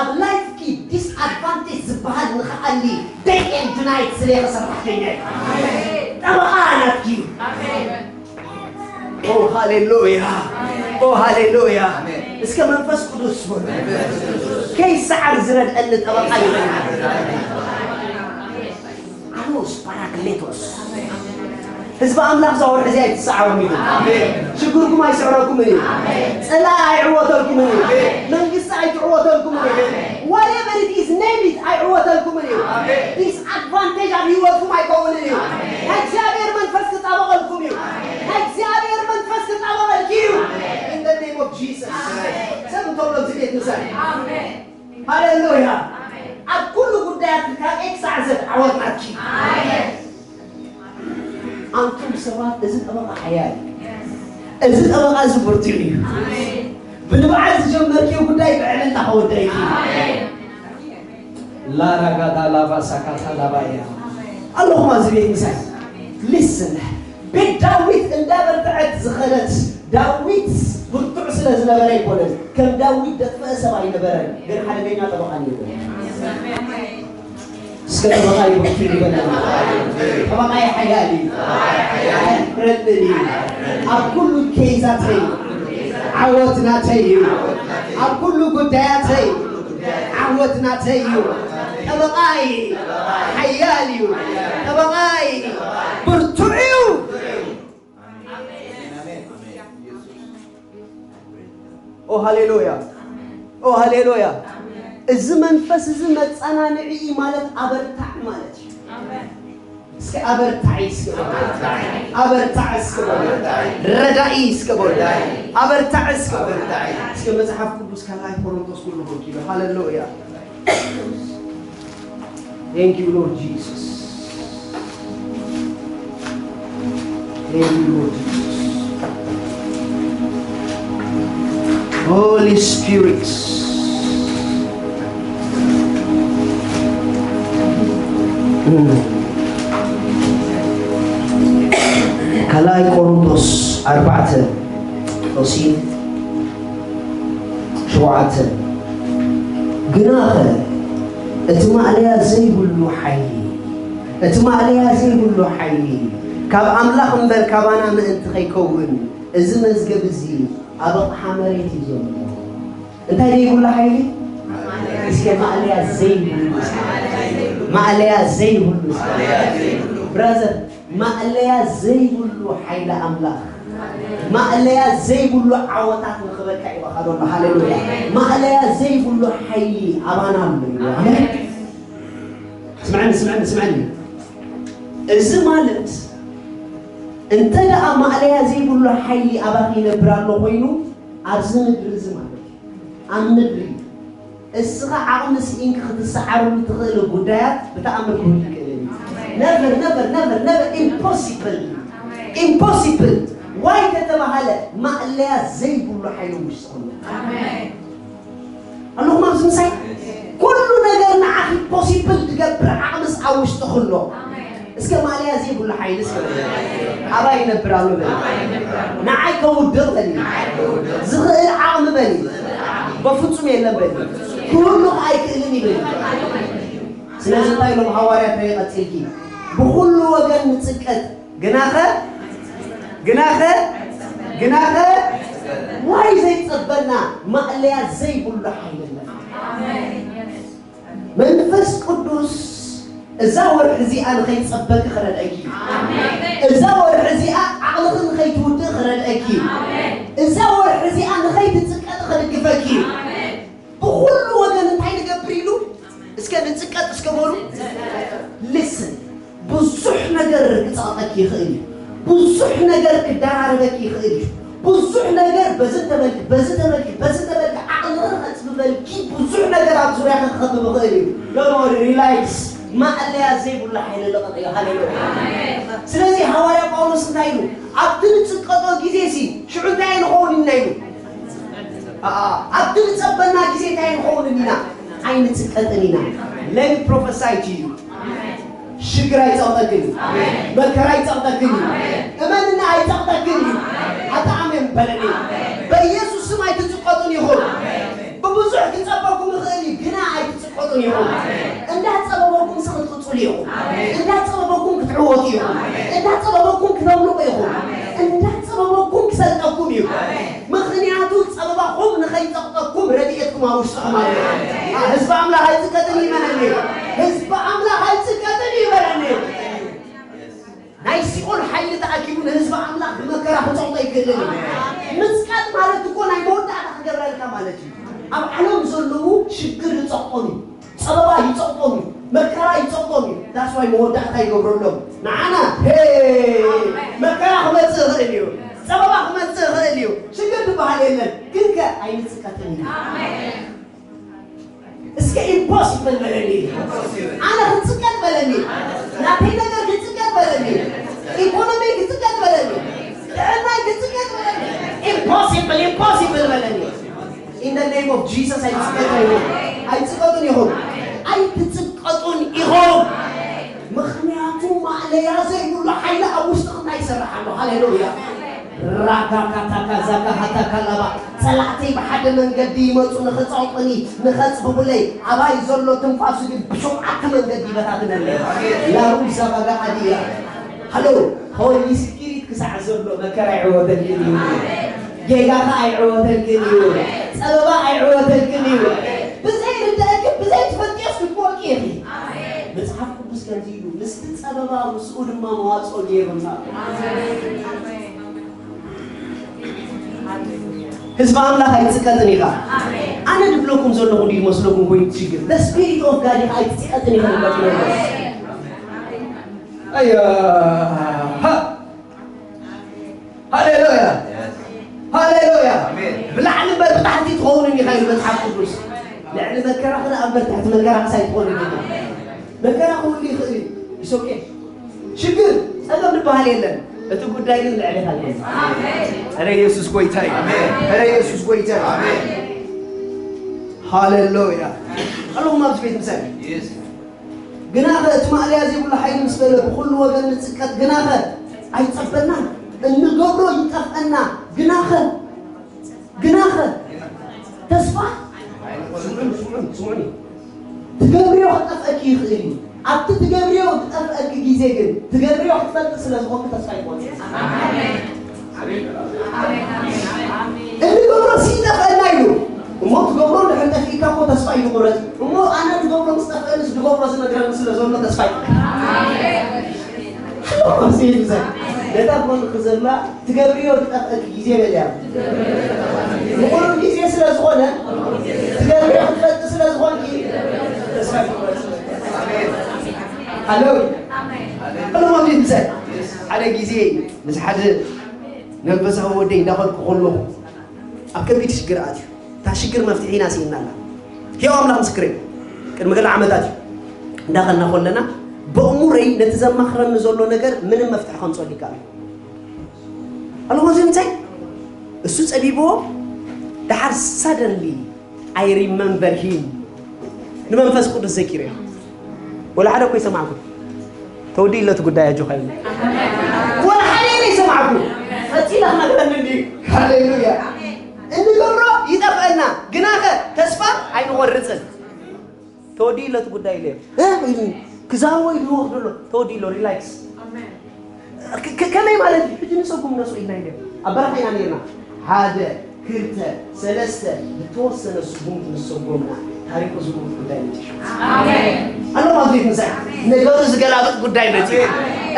ኣብ ላይፍኪ ዲስኣድቫንቴጅ ዝበሃል ንኽኣሊ ደይ ኤንድ ናይት ስለ የኸሰራሕከኛ ጠበቓ ናትኪ ኦ ሃሌሉያ ኦ ሃሌሉያ እስከ መንፈስ ቅዱስ በሉ ከይሰዓር ዝረድአኒ ጠበቃ ይበል ኣኖስ ፓራክሌቶስ ህዝቢ ኣምላኽ እዛ ወርሒ እዚኣ ኣይትሰዓሮም ኢኹም ሽግርኩም ኣይስዕረኩምን እዩ ፀላኢ ኣይዕወተልኩምን እዩ መንግስቲ ኣይትዕወተልኩምን እዩ whatever it is name it ኣይዕወተልኩምን እዩ ዲስኣድቫንቴጅ ኣብ ህይወትኩም ኣይከውንን እዩ ናይ እግዚኣብሔር መንፈስ ክጣበቐልኩም እዩ ናይ እግዚኣብሔር መንፈስ ክጣበቐልኪ እዩ in the name of Jesus ሰብ እንተሎ እዚ ቤት ምሳሌ ሃሌሉያ ኣብ ኩሉ ጉዳያት ካብ ኤክሳዕ ዘድ ዓወት ናትኪ ኣንቱም ሰባት እዚ ጠበቃ ሓያል እዚ ጠበቃ እዚ ብርቱዕ እዩ ብንብዓት ዝጀመርክዮ ጉዳይ ብዕልልታ ከወደእኪ ላራጋዳ ላባ ሳካታ ላባ እያ ኣለኹም ኣብዚ ቤት ምሳይ ሊስን ቤት ዳዊት እንዳበርትዐት ዝኸደት ዳዊት ብርቱዕ ስለ ዝነበረ ኣይኮነን ከም ዳዊት ደጥፍአ ሰብ ኣይነበረን ግን ሓደገኛ ጠበቃ ነይሩ እስከ ጠበቃ ይብርቱ ይበል ጠበቃ ሓያል እዩ ኣያፍረልን እዩ ኣብ ኩሉ ኬዛተይ ዓወት ናተይ እዩ ኣብ ኩሉ ጉዳያተይ ዓወት ናተይ እዩ ጠበቃይ ሓያል እዩ ጠበቃይ ብርቱዕ እዩ ኦ ሃሌሉያ ኦ ሃሌሉያ እዚ መንፈስ እዚ መፀናንዒ እዩ ማለት ኣበርታዕ ማለት እዩ እስኪ ኣበርታዒ እስኪ በሉ። ኣበርታዒ እስኪ በሉ። ረዳኢ እስኪ በሉ። ኣበርታዒ እስኪ በሉ። እስኪ መጽሓፍ ቅዱስ ካልኣይ ቆሮንቶስ ኩሉ ኮንኪ ሃሌሉያ። Thank you, Lord Jesus. Thank you, Lord Jesus. Holy Spirit. ካልኣይ ቆሮንቶስ ኣርባዕተ ጦሲ ሸውዓተ። ግናኸ እቲ ማእለያ ዘይብሉ ሓይሊ፣ እቲ ማእለያ ዘይብሉ ሓይሊ ካብ ኣምላኽ እምበር ካባና ምእንቲ ከይከውን፣ እዚ መዝገብ እዚ ኣብ ኣቕሓ መሬት እዩ ዘሎ። እንታይ ዘይብሉ ሓይሊ? እስከ ማእለያ ዘይብሉ፣ ማእለያ ዘይብሉ። ብራዘር፣ ማእለያ ዘይብሉ ሓይሊ ኣምላኽ፣ ማእለያ ዘይብሉ ዓወታት ንኽበካ ይባኻዶ። ሃሌሉያ። ማእለያ ዘይብሉ ሓይሊ ኣባና ኣሎ። ኣሜን። ስምዐኒ፣ ስምዐኒ፣ ስምዐኒ። እዚ ማለት እንተ ደኣ ማእለያ ዘይብሉ ሓይሊ ኣባኺ ይነብር ኣሎ ኮይኑ፣ ኣብዚ ምድሪ እዚ ማለት እዩ። ኣብ ምድሪ እስኻ ዓቕሚ ስኢንክ ክትሰዓረሉ ትኽእል ጉዳያት ብተኣምር ክህሉ ይክእል እዩ። ነቨር፣ ነቨር፣ ነቨር፣ ነቨር፣ ኢምፖሲብል። ኢምፖሲብል። ዋይ ተተባሃለ ማእለያ ዘይብሉ ሓይሊ ውሽጥኹም ኣሎ። ኣለኹም ኣብዚ ምሳይ? ኩሉ ነገር ንዓኺ ፖሲብል ዝገብር ዓቕምስ ኣብ ውሽጥኺ ኣሎ። እስከ ማእለያ ዘይብሉ ሓይሊ እስከ በል። ኣባይ ይነብር ኣሎ በል። ንዓይ ከውድቕ በል። ዝኽእል ዓቕሚ በል። በፍጹም የለን በል። ክህሉ ኣይክእልን ይብል። ስለዚ እንታይ ኢሎም ሃዋርያት ናይ ቀጺልኪ? ብኹሉ ወገን ንጽቀጥ፣ ግናኸ፣ ግናኸ፣ ግናኸ ዋይ ዘይጸበና ማእለያ ዘይብሉ ሓይሊ ኣለና። መንፈስ ቅዱስ እዛ ወርሒ እዚኣ ንኸይጸበኪ ክረድአኪ እዩ። እዛ ወርሒ እዚኣ ዓቕልኺ ንኸይትውድእ ክረድአኪ እዩ። እዛ ወርሒ እዚኣ ንኸይትጽቀጢ ክድግፈኪ እዩ። ብኹሉ ወገን እንታይ ንገብር ኢሉ? እስከ ንጽቀጥ እስከ በሉ። ሊስን፣ ብዙሕ ነገር ክጸቕጠኪ ይኽእል እዩ። ብዙሕ ነገር ክደራረበኪ ይኽእል እዩ። ብዙሕ ነገር በዚ ተበልኪ፣ በዚ ተበልኪ፣ በዚ ተበልኪ፣ ዓቕልኺ ከጽብበልኪ ብዙሕ ነገር ኣብ ዙርያኺ ክኸብብ ይኽእል እዩ። ዶንት ወሪ፣ ሪላክስ። ማእለያ ዘይብሉ ሓይሊ ልቐቕ እዩ። ሃሌሉያ። ስለዚ ሃዋርያ ጳውሎስ እንታይ ኢሉ? ኣብቲ ንጽቀጦ ግዜ ሲ ሽዑ እንታይ ንኸውን ኢና ኢሉ? ኣኣ፣ ኣብቲ ንጸበና ግዜ እንታይ ንኸውን ኢና? ኣይንጽቀጥን ኢና። Let me prophesy to you. ሽግር ኣይጸቕጠክን እዩ። መከራ ኣይጸቕጠክን እዩ። እመንና ኣይጸቕጠክን እዩ። ኣታ ኣሜን በለኒ። በኢየሱስ ስም ኣይትጽቀጡን ኢኹም። ብብዙሕ ክጸበኩም ይኽእል እዩ፣ ግና ኣይትጽቀጡን ኢኹም። እንዳጸበበኩም ሲ ክትቅጽሉ ኢኹም። እንዳጸበበኩም ክትዕወቱ ኢኹም። እንዳጸበበኩም ክተምልቑ ኢኹም። እንዳጸበበኩም ክሰልጠኩም እዩ። ምኽንያቱ ጸበባኹም ንኸይጸቕጠኩም ረድኤትኩም ኣብ ውሽጥኹም ኣሎ። አ፣ ህዝቢ ኣምላኽ ኣይጽቀጥን እዩ በለኒ። ህዝቢ ኣምላኽ ኣይጽቀጥን እዩ በለኒ። ናይ ሲኦል ሓይሊ ተኣኪቡ ንህዝቢ ኣምላኽ ብመከራ ክጸቕጦ ኣይክእልን እዩ። ምጽቃጥ ማለት እኮ ናይ መወዳእታ ክገብረልካ ማለት እዩ። ኣብ ዓለም ዘለዉ ሽግር ይጸቕጦም እዩ። ጸበባ ይጸቕጦም እዩ። መከራ ይጸቕጦም እዩ። That's why መወዳእታ ይገብረሎም። ንዓና፣ ሄ፣ መከራ ክመጽእ ይኽእል እዩ። ጸበባ ክመጽእ ይኽእል እዩ። ሽግር ዝበሃል የለን። ግን ከ ኣይንጽቀጥን እዩ። እስከ ኢምፖሲብል በለኒ። ኣነ ክጽቀጥ በለኒ። ናተይ ነገር ክጽቀጥ በለኒ። ኢኮኖሚ ክጽቀጥ በለኒ። ጥዕናይ ክጽቀጥ በለኒ። ኢምፖሲብል፣ ኢምፖሲብል በለኒ። In the name of Jesus ኣይትጽቀጡ ኢኹም። ኣይትጽቀጡን ኢኹም። ኣይትጽቀጡን ኢኹም። ምኽንያቱ ማእለያ ዘይብሉ ሓይሊ ኣብ ውሽጥኹም እንታይ ይሰርሕ ኣሎ? ሃሌሉያ። ራጋካታካ ዛጋሃታካ ላባ። ጸላእተይ ብሓደ መንገዲ ይመጹ ንኽጸውጡኒ፣ ንኸጽብቡለይ። ኣባይ ዘሎ ትንፋሱ ግን ብሸውዓተ መንገዲ ይበታትነለይ። ላሩዛ ባጋ ኣድያ። ሃሎ፣ ሆሊ ስፒሪት ክሳዕ ዘሎ መከራ ኣይዕወተልክን እዩ። ጌጋኻ ኣይዕወተልክን እዩ። ጸበባ ኣይዕወተልክን እዩ። ብዘይ ርድአኪ፣ ብዘይ ትፈልጥዮስ ክትወድቂ ኢኺ። መጽሓፍ ቅዱስ ከምዚ ኢሉ፣ ምስቲ ጸበባ ምስኡ ድማ መዋጽኦ ገይሩልና። ህዝቢ ኣምላኽ ኣይትጽቀጥን ኢኻ። ኣነ ድብለኩም ዘለኹ ድዩ መስለኩም ኮይኑ ትሽግር? The Spirit of God ኢኻ ኣይትጽቀጥን ኢኻ ድብለኩም ዘለኹ። ኣያ ሃ ሃሌሉያ ሃሌሉያ። ብላዕሊ እምበር ብታሕቲ ትኸውን ኢኻ ኢሉ መጽሓፍ ቅዱስ። ልዕሊ መከራ ክዳ እምበር ትሕቲ መከራ ክሳይ ትኾን ኢኻ። መከራ ክህሉ ይኽእል እዩ። ኢሶኬ ሽግር ጸገም ዝበሃል የለን። እቲ ጉዳይ ግን ልዕሌኻ ይኾን። ረ ኢየሱስ ጎይታ እዩ። ረ ኢየሱስ ጎይታ እዩ። ሃሌሉያ። ኣለኹም ኣብዚ ቤት ምሳይ ግናኸ እቲ ማእለያ ዘይብሉ ሓይሊ ምስ በለ ብኹሉ ወገን ንጽቀጥ ግናኸ ኣይጸበናን። እንገብሮ ይጠፍአና ግናኸ ግናኸ ተስፋ ስምዑኒ ስምዑኒ ስምዑኒ ትገብርዮ ክጠፍአኪ ይኽእል እዩ። ኣብቲ ትገብርዮ ዝጠፍአኪ ግዜ ግን ትገብርዮ ክትፈልጥ ስለ ዝኾንኪ ተስፋ ይቆርጽ። እንገብሮ ሲጠፍአና ኢሉ እሞ ትገብሮ እንድሕር ጠፊእካ እኮ ተስፋ እዩ ዝቁረጽ። እሞ ኣነ ትገብሮ ምስ ጠፍአንስ ዝገብሮ ዝነግረኒ ስለ ዘሎ ተስፋ ይቁረጽ። ኣለኹ ኣብዚ ይብዛ ነታ ጎንኺ ዘላ ትገብርዮ ዝጠፍአኪ ግዜ በልያ። ንቁሩብ ግዜ ስለ ዝኾነ ትገብርዮ ክትፈልጢ ስለ ዝኾንኪ ተስፋ ይቁረጽ። ኣለዉ ኣለኹ ኣብዚ ይብዛ ሓደ ግዜ ምስ ሓደ መንፈሳዊ ወደይ እንዳኸድኩ ከለኹ ኣብ ከቢድ ሽግር ኣትዩ። እታ ሽግር መፍትሒ ኢና ስኢና ኣላ። ሕያው ኣምላኽ ምስክረይ ቅድሚ ገለ ዓመታት እዩ እንዳኸና ከለና ብእሙረይ ነቲ ዘማኽረኒ ዘሎ ነገር ምንም መፍትሒ ከምፅኦ ሊካ እዩ ኣለኹ እዚ እንታይ እሱ ፀቢብዎ ደሓር ሳደንሊ I remember him ንመንፈስ ቅዱስ ዘኪረ ወላ ሓደ እኮ ይሰማዕኩ ተወዲ ኢለቱ ጉዳይ ኣጆኻ እዩ ወላ ሓደ ይሰማዕኩ ፈፂላ ክነግረኒ እንዲ ሃሌሉያ እንገብሮ ይጠፍአና ግናኸ ተስፋ ኣይንቆርፅን ተወዲ ኢለቱ ጉዳይ ኢለ ክዛወ ኢሉ ወክዶ ኣሎ ተወዲ ኢሎ ሪላክስ ከመይ ማለት እዩ ሕጂ ንሰጉም ነሱ ኢልና ኢለ ኣብ በረኻ ኢና ነርና ሓደ ክልተ ሰለስተ ዝተወሰነ ስጉምቲ ምስ ሰጎምና ታሪኩ ዝሙት ጉዳይ መፂ ኣለኹ ኣብ ቤት ምሳይ ነገሩ ዝገላብጥ ጉዳይ መፂ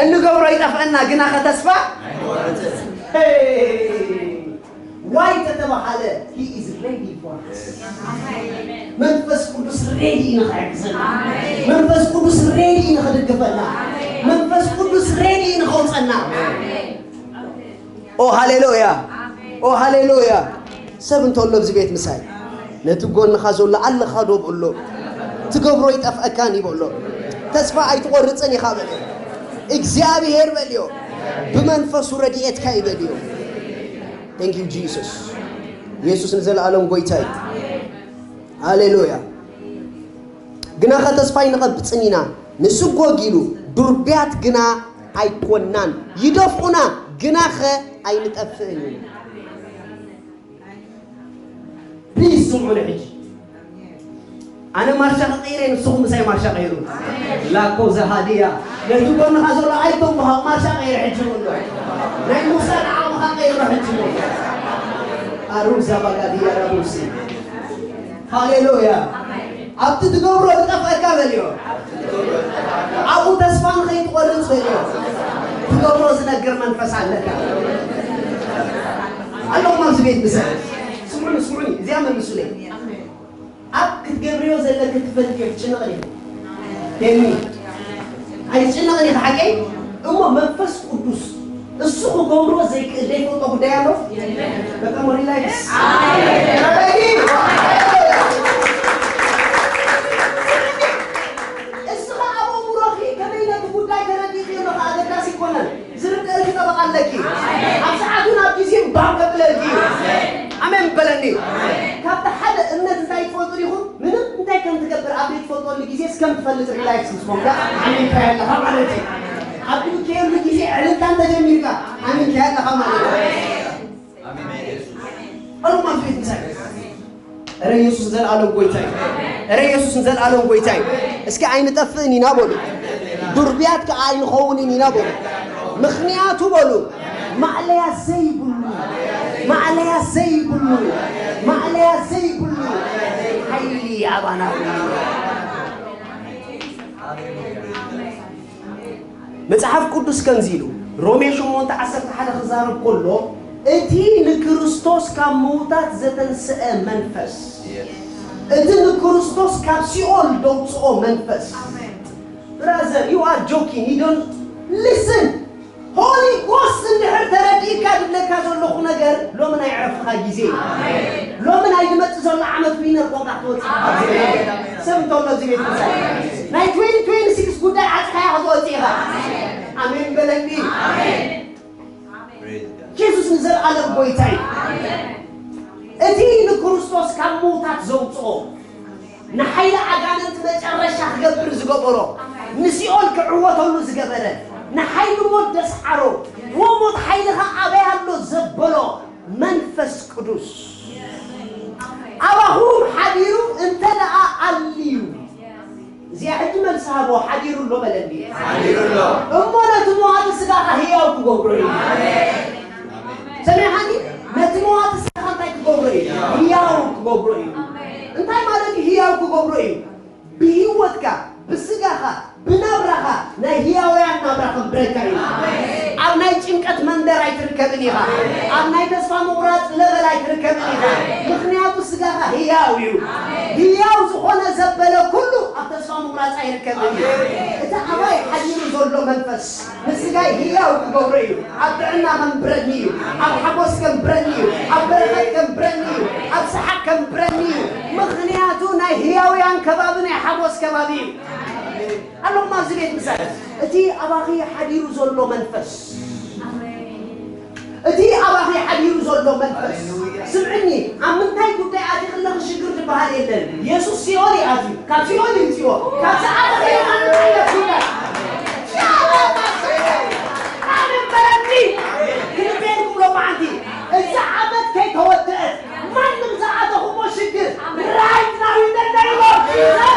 እንገብሮ ይጠፍአና ግና ከተስፋ ዋይ ተተባሃለ he is ready for us መንፈስ ቅዱስ ሬዲ ንኽሕግዘና መንፈስ ቅዱስ ሬዲ ንኽድግፈና መንፈስ ቅዱስ ሬዲ ንኸውፀና ኦ ሃሌሉያ ኦ ሃሌሉያ ሰብ እንተሎ ኣብዚ ቤት ምሳይ ነቲ ጎንኻ ዘሎ ኣለኻ ዶ ብእሎ ትገብሮ ይጠፍአካን ይበሎ ተስፋ ኣይትቆርፅን ኢኻ በልዮ እግዚኣብሄር በልዮ ብመንፈሱ ረድኤትካ ይበልዮ Thank you Jesus ኢየሱስ ንዘለኣለም ጎይታ እዩ ሃሌሉያ ግናኸ ተስፋ ኣይንቐብፅን ኢና ንስጎግ ኢሉ ዱርብያት ግና ኣይኮናን ይደፍኡና ግናኸ ኣይንጠፍእን ኢና ፕሊዝ ስምዑኒ ሕጂ ኣነ ማርሻ ቀይረ ንስኹም ምሳይ ማርሻ ቀይሩ ላኮ ዘሃድያ ነቲ ጎንኻ ዘሎ ኣይቶም ብሃው ማርሻ ቀይረ ሕጂ ኣሎ ናይ ሙሳ ንዓኹኻ ቀይሮ ሕጂ ኣሩዛ ባጋድያ ረቡሲ ሃሌሉያ ኣብቲ ትገብሮ ዝጠፍአካ በልዮ ኣብኡ ተስፋ ንኸይትቆርፅ በልዮ ትገብሮ ዝነግር መንፈስ ኣለካ ኣለኹም ኣብዚ ቤት ምሰ ስሙኒ ስሙኒ እዚኣ መልሱለይ ኣብ ክትገብርዮ ዘለኪ ትፈልጥዮ ትጭነቕ ዲኺ ሄሚ ኣይትጭነቕን ኢኺ ሓቀይ እሞ መንፈስ ቅዱስ እሱ ክገብሮ ዘይክእል ዘይፈልጦ ጉዳይ ኣሎ በጣም ሪላክስ እስኻ ኣብ ኣእምሮኺ ከመይ ነቲ ጉዳይ ተረዲእክዮ ኣለኻ ኣገዳሲ ይኮነን ዝርደእልኪ ጠበቃ ኣለኪ ኣብ ሰዓቱ ናብ ግዜ ባም ከብለልኪ ኣሜን በለኒ ካብቲ ሓደ እምነት እንታይ ትፈልጡ ዲኹም ምንም እንታይ ከም ትገብር ኣብ ዘይትፈልጠሉ ግዜ እስከም ትፈልጥ ሪላክስ ምስ ኮንካ ኣሜን ከያለኻ ማለት እዩ ኣብ ትብከየሉ ግዜ ዕልልታን ተጀሚርካ ኣሜን ከያለኻ ማለት እዩ ኣሜን ኢየሱስ ኣሉ ማለት ቤት ምሳይ ረ ኢየሱስ ንዘለኣለም ጎይታ እዩ። ረ ኢየሱስ ንዘለኣለም ጎይታ እዩ። እስኪ ኣይንጠፍእን ኢና በሉ። ዱርብያት ከዓ ኣይንኸውንን ኢና በሉ። ምኽንያቱ በሉ ማዕለያ ዘይብሉ ማዕለያ ዘይብሉ ማዕለያ ዘይብሉ ሓይሊ ኣባና እዩ። መጽሓፍ ቅዱስ ከምዚ ኢሉ ሮሜ ሸሞንተ ዓሰርተ ሓደ ክዛረብ ከሎ እቲ ንክርስቶስ ካብ ምዉታት ዘተንስአ መንፈስ እቲ ንክርስቶስ ካብ ሲኦል ደውፅኦ መንፈስ brother you are joking you don't Listen, Holy Ghost እንድሕር ተረዲእካ ዝብለካ ዘለኹ ነገር፣ ሎሚ ናይ ዕረፍትኻ ግዜ እዩ። ሎሚ ናይ ዝመጽእ ዘሎ ዓመት ዊነር ኮንካ ክትወጽእ ኢኻ። ሰብ እንተሎ ኣብዚ ቤት ምሳይ ናይ twenty twenty-six ጉዳይ ዓጽኻያ ክትወጽእ ኢኻ። ኣሜን በለኒ። Jesus ንዘለኣለም ጎይታ እዩ። እቲ ንክርስቶስ ካብ ምውታት ዘውፅኦ፣ ንሓይሊ ኣጋንንት መጨረሻ ክገብር ዝገበሮ፣ ንሲኦል ክዕወተሉ ዝገበረ፣ ንሓይሊ ሞት ዘስዓሮ፣ ሞት ሓይልኻ ኣበይ ኣሎ ዘበሎ መንፈስ ቅዱስ ኣባኹም ሓዲሩ እንተ ደኣ ኣልዩ። እዚኣ ሕጂ መልሲ ሃቦ፣ ሓዲሩ ኣሎ በለኒ። ሓዲሩ ኣሎ። እሞ ነቲ መዋቲ ስጋኻ ህያው ክገብሮ እዩ። ኣሜን። ሰሚዕኻኒ? ነቲ መዋቲ ስጋኻ እንታይ ክገብሮ እዩ? ህያው ክገብሮ እዩ። እንታይ ማለት እዩ ህያው ክገብሮ እዩ? ብህይወትካ፣ ብስጋኻ፣ ብናብራኻ ናይ ህያውያን ናብራ ከንብረካ እዩ። ኣብ ናይ ጭንቀት መንደር ኣይትርከብን ኢኻ። ኣብ ናይ ተስፋ ምቑራጽ ለበል ኣይትርከብን ኢኻ። ምኽንያቱ ስጋኻ ህያው እዩ። ህያው ዝኾነ ዘበለ ኩሉ ኣብ ተስፋ ምቑራጽ ኣይርከብን እዩ። እቲ ኣባይ ሓዲሩ ዘሎ መንፈስ ንስጋይ ህያው ክገብሮ እዩ። ኣብ ጥዕና ከንብረኒ እዩ። ኣብ ሓጎስ ከንብረኒ እዩ። ኣብ በረኸት ከንብረኒ እዩ። ኣብ ሰሓቅ ከንብረኒ እዩ። ምኽንያቱ ናይ ህያውያን ከባቢ ናይ ሓጎስ ከባቢ እዩ። ኣለኹም ኣብዚ ቤት ምሳይ። እቲ ኣባኺ ሓዲሩ ዘሎ መንፈስ፣ እቲ ኣባኺ ሓዲሩ ዘሎ መንፈስ፣ ስምዕኒ፣ ኣብ ምንታይ ጉዳይ ኣቲኺ ኣለኺ ሽግር ዝበሃል የለን። የሱስ ሲኦል እዩ ኣትዩ። ካብ ሲኦል ይምፅዎ። ካብ ዝኣተኸ የማንን ዓይነት ጉዳይ። ኣሜን በለኒ። ክንቤን ክብሎ መዓንቲ። እዛ ዓመት ከይተወደአት ማንም ዝኣተኹሞ ሽግር right now in the name of Jesus.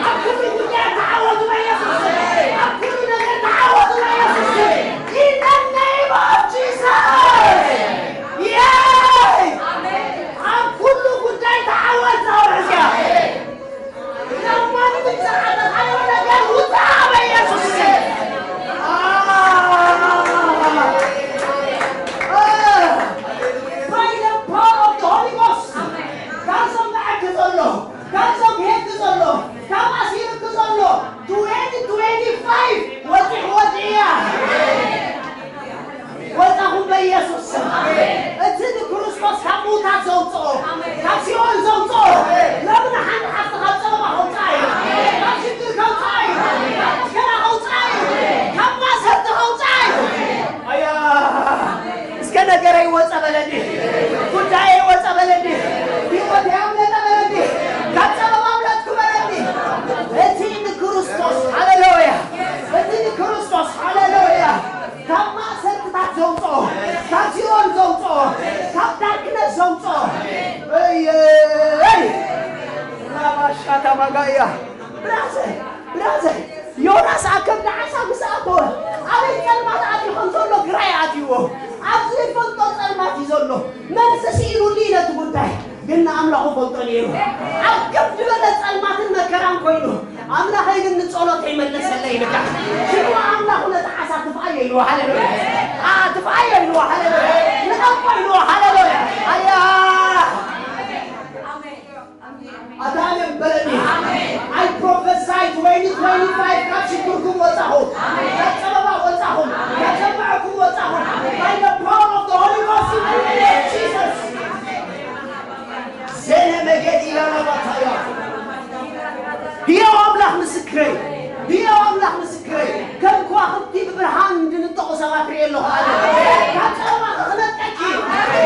ኣብ ኩሉ ጉዳይ ተዓወቱ በኢየሱስ። ኣብ ኩሉ ነገር ተዓወቱ በኢየሱስ። In the name of Jesus. Yes. ኣብ ኩሉ ጉዳይ ተዓወት ዛውዕ እዚኣ። ወጻኹም በኢየሱስ ስም። እቲ ንክርስቶስ ካብ ምዉታት ዘውጽኦ፣ ካብ ሲኦል ዘውጽኦ፣ ሎሚ ንሓንቲ ሓፍቲ ካብ ጸበባ ከውጽኣ እዩ። ካብ ሽግር ከውጽኣ እዩ። ካብ መከራ ከውጽኣ እዩ። ካብ ማእሰርቲ ከውጽኣ እዩ። ኣያ፣ እስከ ነገረይ ወጸ በለኒ። ጉዳየይ ወጸ በለኒ። ህይወተይ ኣምለጠ በለኒ። ካብ ጸበባ ኣምለጥኩ በለኒ። እቲ ንክርስቶስ፣ ሃሌሉያ። እቲ ንክርስቶስ፣ ሃሌሉያ። ካብ ማእሰርትታት ዘውፅኦ፣ ካብ ሲኦል ዘውፅኦ፣ ካብ ዳርክነት ዘውፅኦ። እየይ! ራባሻታ ማጋያ። ብራዘር፣ ብራዘር፣ ዮናስ ኣብ ከብዲ ዓሳ ምስ ኣተወ፣ ኣበይ ጸልማት ኣትዩ ከም ዘሎ ግራ ይኣትይዎ። ኣብዚ ዝፈልጦ ጸልማት እዩ ዘሎ። መልሲ ስኢኑሉ እዩ ነቲ ጉዳይ። ግን ንኣምላኹ ፈልጦ ነይሩ። ኣብ ከብዲ በለ ጸልማትን መከራን ኮይኑ፣ ኣምላኸይ ግን ንጸሎተይ መለሰለይ ኢልካ። ሽዑ ኣምላኹ ነቲ ዓሳ ትፍኣዮ ኢልዎ፣ ሃሌሉያ። ኣ፣ ትፍኣዮ ኢልዎ፣ ሃሌሉያ። ንቐልቆ ኢልዎ፣ ሃሌሉያ። ኣያ። ኣታ ኣሜን በለኒ። I prophesy twenty twenty-five ካብ ሽግርኩም ወጻኹም። ካብ ጸበባ ወጻኹም። ካብ ጸማዕኩም ወጻኹም። By the power of the Holy Ghost in the name of Jesus. ዘነ መገድ ኢላና ባታያ። ህያው ኣምላኽ ምስክረይ፣ ህያው ኣምላኽ ምስክረይ፣ ከም ከዋኽብቲ ብብርሃን እንድንጠቑ ሰባት ርእየ ኣለኹ ኣነ። ካብ ጸበባኺ ክነጥቀኪ፣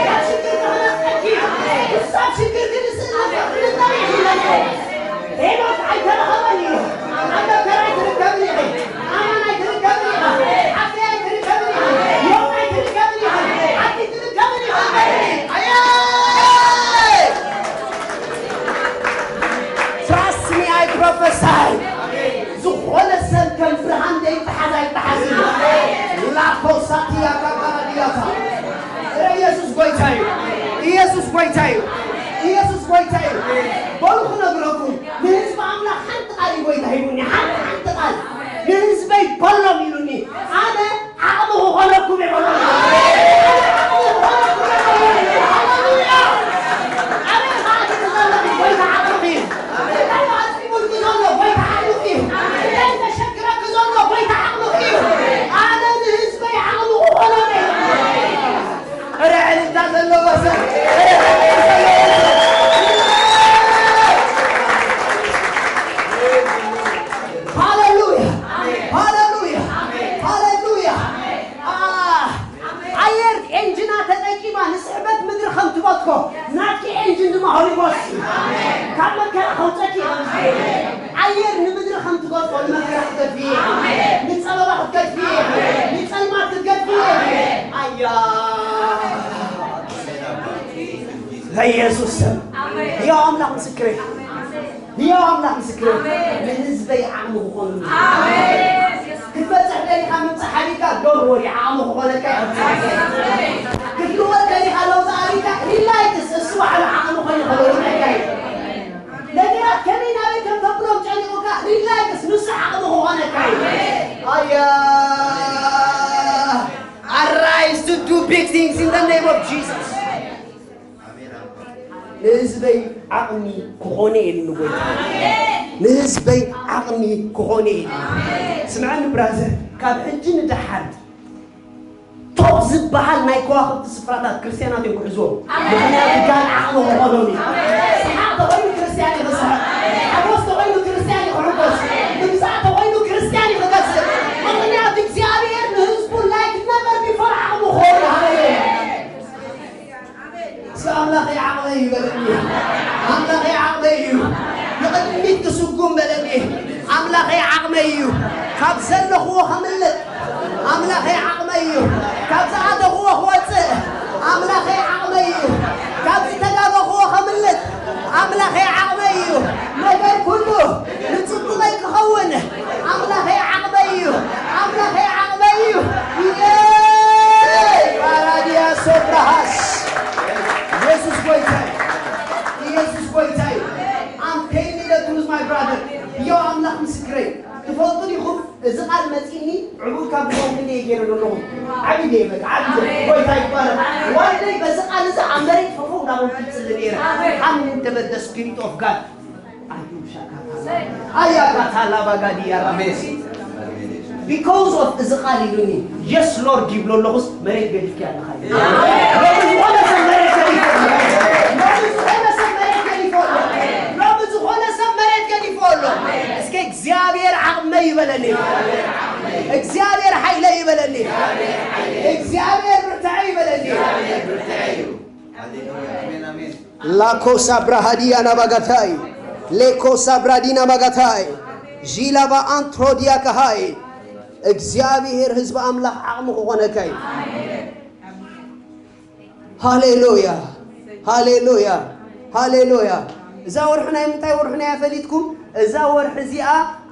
ካብ ሽግርኪ ክነጥቀኪ፣ ክሳብ ሽግርኪ ንስእነት ክነጠሪ ኢለ። ሄኖክ ኣይተረኸበን ኢሉ። ኣብ መከራ ኣይትርከብን ኢኺ። ኣማን ኣይትርከብን ኢኻ። ሓፍተይ ኣይትርከብን ኢኻ። ዮም ኣይትርከብን ኢኻ። ዓዲ ኣይትርከብን ኢኻ። ኣየ! Trust me, I prophesy. ዝኾነ ሰብ ከም ብርሃን ዘይተሓዝ ኣይተሓዝን እዩ። ላኮሳቲያ ካባራዲያታ። ኢየሱስ ጎይታ እዩ። ኢየሱስ ጎይታ እዩ። ኢየሱስ ጎይታ እዩ። በሉ ክነግረኩም፣ ንህዝቢ ኣምላኽ ሓንቲ ቃል እዩ ጎይታ ሂቡኒ። ሓንቲ፣ ሓንቲ ቃል። ንህዝበይ በሎም ኢሉኒ። ኣነ ዓቕሚ ክኾነኩም እየ በሎም። ኣነ ዓቕሚ ክኾነኩም እየ በሎም። ሃሌሉያ። ኣበይ ከኣ ትዘለሉ ጎይታ ዓቕምኺ እዩ። እንታይ ኣጽቢቡልኪ ዘሎ ጎይታ ዓቕምኺ እዩ። ናትኪ ኤንጂን ድማ ሆሊ ጎስት እዩ። ካብ መከራ ከውፀኪ እዩ። ኣየር ንምድሪ ከም ትገድፎ ንመከራ ክትገድፊ፣ ንፀበባ ክትገድፊ፣ ንፀልማት ክትገድፊ። ኣያ በኢየሱስ ስም። ያው ኣምላኽ ምስክሬ፣ ያው ኣምላኽ ምስክሬ። ንህዝበይ ዓቕሚ ክኾኑ ክትበፅሕ ደሊኻ ምብፃሕ ሓዲጋ ዶር ወሪ ዓቕሚ ክኾነካ እዩ። ክትልወጥ ደሊኻ ለውጢ ኣቢልካ ሪላክስ፣ እሱ ባዕሉ ዓቕሚ ኮይኑ ክኾነካ እዩ። ነገራት ከመይ ናበይ ከም ተብሎም ጨኒቑካ ሪላክስ፣ ንሱ ዓቕሚ ክኾነካ እዩ። ኣያ Arise to do big things in the name of Jesus. ንህዝበይ ዓቕሚ ክኾነ ኢሉ ንጎይታ፣ ንህዝበይ ዓቕሚ ክኾነ ኢሉ። ስምዐኒ ብራዘር፣ ካብ ሕጂ ንደሓር ቶፕ ዝበሃል ናይ ከዋኽብቲ ስፍራታት ክርስትያናት እዮም ክሕዝዎም። ምኽንያቱ ጋል ዓቕሚ ክኾኖም እዩ። ሰሓቕ ተኾይኑ ክርስትያን እዩ ክስሕቕ፣ ሓጎስ ተኾይኑ ክርስትያን እዩ ክሕጎስ፣ ምግዛእ ተኾይኑ ክርስትያን እዩ ክገዝእ። ምኽንያቱ እግዚኣብሔር ንህዝቡ like never before ዓቕሚ ክኾኑ። ሃሌሉያ። እስኪ ኣምላኸይ ዓቕመይ እዩ በለኒ። ኣምላኸይ ዓቕመይ እዩ። ንቕድሚት ክስጉም በለኒ። ኣምላኸይ ዓቕመይ እዩ። ካብ ዘለኽዎ ከምልጥ ኣምላኸይ ዓቕመይ እዩ። ካብ ዝኣተኽዎ ክወፅእ ኣምላኸይ ዓቕመይ እዩ። ካብ ዝተጋገኽዎ ከምልጥ ኣምላኸይ ዓቕመይ እዩ። ነገር ኩሉ ንፅቡቐይ ክኸውን ኣምላኸይ ዓቕመይ እዩ። ኣምላኸይ ዓቕመይ እዩ። ኢየይ! ፓራዲያ ሶብራሃስ። ኢየሱስ ጎይታ እዩ። ኢየሱስ ጎይታ እዩ። I'm telling you the truth, my brother. ያው ኣምላኽ ምስክረይ። ትፈልጡ ዲኹም? እዚ ቃል መፂኒ ዕቡድ ካብ ዝኾን ክንደይ ገይረ ዘለኹ። ዓብይ ደይ በቃ፣ ዓብይ ደይ። ጎይታ ይባረክ። ዋንደይ በዚ ቃል እዚ ኣብ መሬት ፈፈው እንዳበልኩ ይፅሊ ነይረ። ኣሜን። Come into the spirit of God. ኣዩ ሻካታ። ኣያ ካታላ ባጋዲ ያራቤስ። Because of እዚ ቃል ኢሉኒ። Yes Lord ይብሎ ኣለኹስ መሬት ገዲፍኪ ኣለኻ። ሎሚ ዝኾነ ሰብ መሬት ገዲፎ ኣሎ። ሎሚ ዝኾነ ሰብ መሬት ገዲፎ ኣሎ። ሎሚ ዝኾነ ሰብ መሬት ገዲፎ ኣሎ። እስኪ እግዚኣብሔር ዓቕመይ ይበለኒ። እግዚኣብሔር ሓይለይ ይበለኒ። እግዚኣብሔር ብርታዐይ ይበለኒ። ላኮ ሳብራ ሃዲያ ናባጋታይ፣ ሌኮ ሳብራ ዲና ማጋታይ፣ ዢላባ ኣንትሮዲያ ካሃይ። እግዚኣብሔር ህዝቢ ኣምላኽ ዓቕሚ ክኾነካ እዩ። ሃሌሉያ፣ ሃሌሉያ፣ ሃሌሉያ። እዛ ወርሒ ናይ ምንታይ ወርሒ ናይ ፈሊጥኩም? እዛ ወርሒ እዚኣ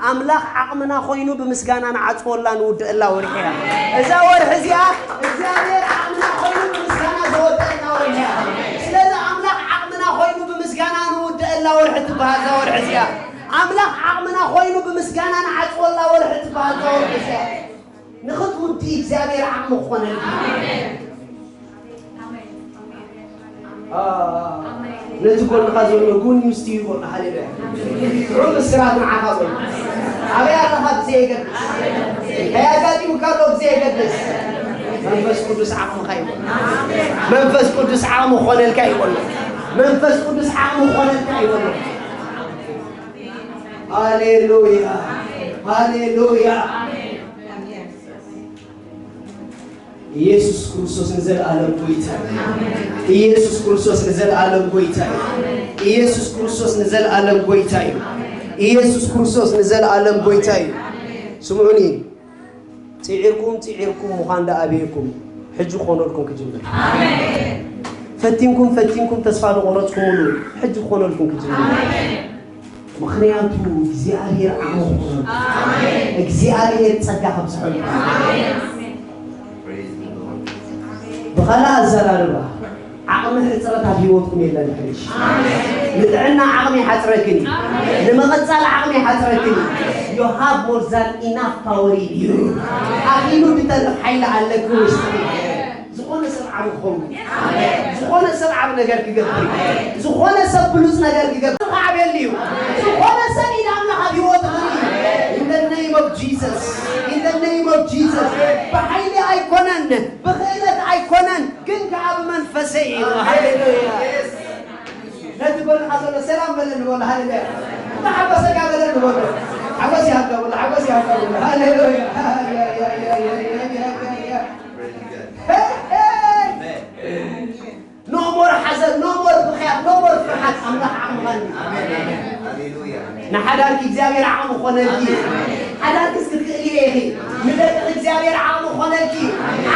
ኣምላኽ ዓቕምና ኮይኑ ብምስጋና ንዓጽወላ ንውድእላ ወርሒ እያ። እዛ ወርሒ እዚኣ እግዚኣብሔር ዓቕምና ኮይኑ ብምስጋና ዘወደእና ወርሒ እያ። ስለዚ ኣምላኽ ዓቕምና ኮይኑ ብምስጋና ንውድእላ ወርሒ ትበሃል እዛ ወርሒ እዚኣ። ኣምላኽ ዓቕምና ኮይኑ ብምስጋና ንዓጽወላ ወርሒ ትበሃል እዛ ወርሒ እዚኣ። ንኽትውዲ እግዚኣብሔር ዓቕሚ ክኾነልካ። ነቲ ጎንኻ ዘሎ good news to you በሎ። ሃሌሉያ። ጥዑም ብስራት ንዓኻ በሎ። ኣበይ ኣለኻ ብዘየገድስ፣ እንታይ ኣጋጢሙካ ኣሎ ብዘየገድስ፣ መንፈስ ቅዱስ ዓቕምኻ እዩ በሎ። መንፈስ ቅዱስ ዓቕሚ ክኾነልካ እዩ በሎ። መንፈስ ቅዱስ ዓቕሚ ክኾነልካ እዩ በሎ። ሃሌሉያ፣ ሃሌሉያ። ኢየሱስ ክርስቶስ ንዘለኣለም ጎይታ እዩ። ኢየሱስ ክርስቶስ ንዘለኣለም ጎይታ እዩ። ኢየሱስ ክርስቶስ ንዘለኣለም ጎይታ እዩ። ኢየሱስ ክርስቶስ ንዘለኣለም ጎይታ እዩ። ስምዑኒ፣ ጽዒርኩም ጽዒርኩም ምዃን ደኣ ኣበየኩም፣ ሕጂ ክኾነልኩም ክጅምር። ፈቲንኩም ፈቲንኩም ተስፋ ዝቖረጽኩምሉ፣ ሕጂ ክኾነልኩም ክጅምር። ምኽንያቱ እግዚኣብሔር ዓቕሚ ክኾነልኩም። እግዚኣብሔር ጸጋ ከብዝሐልኩም። ብኻልእ ኣዘራርባ፣ ዓቕሚ ሕጽረት ኣብ ህይወትኩም የለን ሕጂ። ንጥዕና ዓቕሚ ይሓጽረክን እዩ። ንምቕጻል ዓቕሚ ይሓጽረክን እዩ። You have more than enough power in you. ኣኺሉ ዝተርፍ ሓይሊ ኣለኪ ውሽጥኺ። ዝኾነ ሰብ ዓቢ ክኸውን። ዝኾነ ሰብ ዓቢ ነገር ክገብር እዩ። ዝኾነ ሰብ ብሉጽ ነገር ክገብር። ዓብየሉ እዩ። ዝኾነ ሰብ ኢድ ኣምላኽ ኣብ ህይወቱ ክርኢ እዩ። In the name of Jesus. In the name of Jesus. ብሓይሊ ኣይኮነን፣ ብኽእለት ኣይኮነን፣ ግን ከኣ ብመንፈሰይ እዩ። ሃሌሉያ። ነቲ ጎንኻ ዘሎ ሰላም በለኒ በሎ። ሃሌሉያ። ተሓጎሰካ በለኒ በሎ። ሓጎስ ይሃብካ በሎ። ሓጎስ ይሃብካ በሎ። ሃሌሉያ። No more ሓዘን፣ no ኣምላኽ ዓቕምኻ እዩ። ንሓዳርኪ እግዚኣብሔር ዓቕሚ ኾነልኪ። ሓዳርኪ እስኪ ትኽእሊ ኢኺ። ንደቅኺ እግዚኣብሔር ዓቕሚ ኾነልኪ።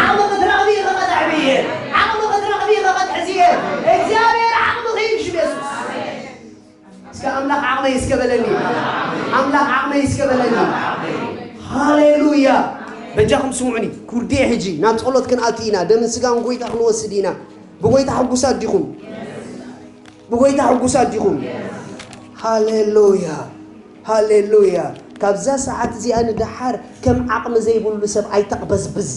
ዓቕሚ ክትረኽቢ ኢኺ ኸተዕብዪ። ዓቕሚ ክትረኽቢ ኢኺ ኸትሕዝዪ። እግዚኣብሔር ዓቕምኺ እዩ ሽም የሱስ። እስከ ኣምላኽ ዓቕመይ እስከ በለኒ። ኣምላኽ ዓቕመይ እስከ በለኒ። ሃሌሉያ። በጃኹም ስምዑኒ። ኩርዴ ሕጂ ናብ ጸሎት ክንኣቱ ኢና። ደምን ስጋን ጎይታ ክንወስድ ኢና። ብጎይታ ሕጉሳት ዲኹም? ብጎይታ ሕጉሳት ዲኹም? ሃሌሉያ። ሃሌሉያ። ካብዛ ሰዓት እዚኣ ንደሓር ከም ዓቕሚ ዘይብሉ ሰብ ኣይተቕበዝብዝ።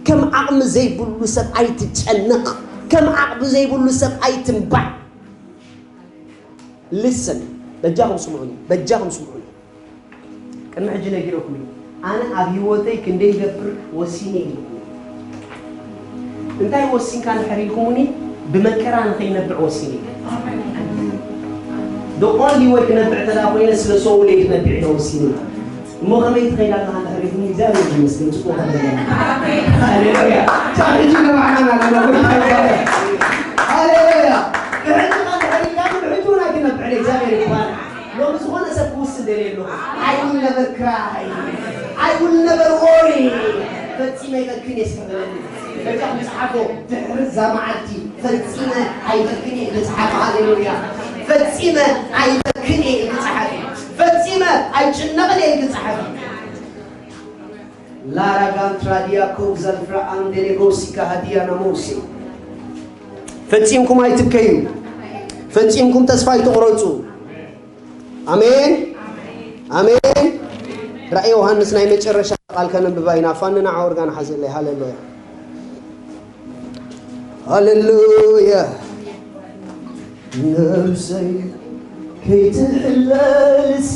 ከም ዓቕሚ ዘይብሉ ሰብ ኣይትጨነቕ። ከም ዓቕሚ ዘይብሉ ሰብ ኣይትንባዕ። ልስን፣ በጃኹም ስምዑኒ፣ በጃኹም ስምዑኒ። ቅድሚ ሕጂ ነጊረኩም እዩ። ኣነ ኣብ ህይወተይ ክንደይ ይገብር ወሲነ ኢልኩም። እንታይ ወሲንካ እንድሕር ኢልኩምኒ፣ ብመከራ ንኸይነብዕ ወሲነ። The only way ክነብዕ ተዳ ኮይነ ስለ ሰው ለይ ክነብዕ ኢለ ወሲነ። እሞ ከመይ ትኸይድ ኣለኻ እንድሕር ኢልኩምኒ፣ እግዚኣብሔር ይመስገን፣ ጽቡቕ ኣለና። ሃሌሉያ። ቻ፣ ሕጂ ንባዕና ኣለና፣ ጎይታ ይባረክ። ሃሌሉያ። ብሕጂ ኸዓ እንድሕር ኢልካ፣ ብሕጂ እውን ኣይክነብዕን፣ እግዚኣብሔር ይባረክ። ሎሚ ዝኾነ ሰብ ክውስን ደልየ ኣለኹ። I will never cry. I will never worry. ፈጺመ ኣይበክን እየ እስከ በለኒ። በጃኹም ጸሓፎ፣ ድሕሪ እዛ መዓልቲ ፈጺመ ኣይበክን እየ። ጸሓፎ፣ ሃሌሉያ። ፈጺመ ኣይበክን እየ። ጸሓፊ፣ ፈጺመ ኣይጭነቕን እየ። ጸሓፊ። ላራጋን ትራዲያ ኮብዛል ፍራኣን ደኔጎሲካ ሃዲያ ናሞሲ። ፈጺምኩም ኣይትብከዩ። ፈጺምኩም ተስፋ ኣይትቑረጹ። ኣሜን፣ ኣሜን። ራእይ ዮሃንስ ናይ መጨረሻ ቃል ከነንብባ ኢና። ፋንና ዓወርጋን ሓዘለይ። ሃሌሉያ፣ ሃሌሉያ። ነብሰይ ከይትሕለልሲ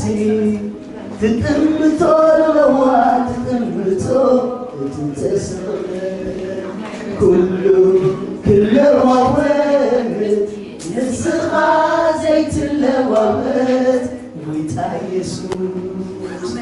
ትጥምቶ ኣለዋ፣ ትጥምቶ እቲ ተሰቕለ ኩሉ ክለዋወጥ ንስኻ ዘይትለዋወጥ ጎይታ ኢየሱስ።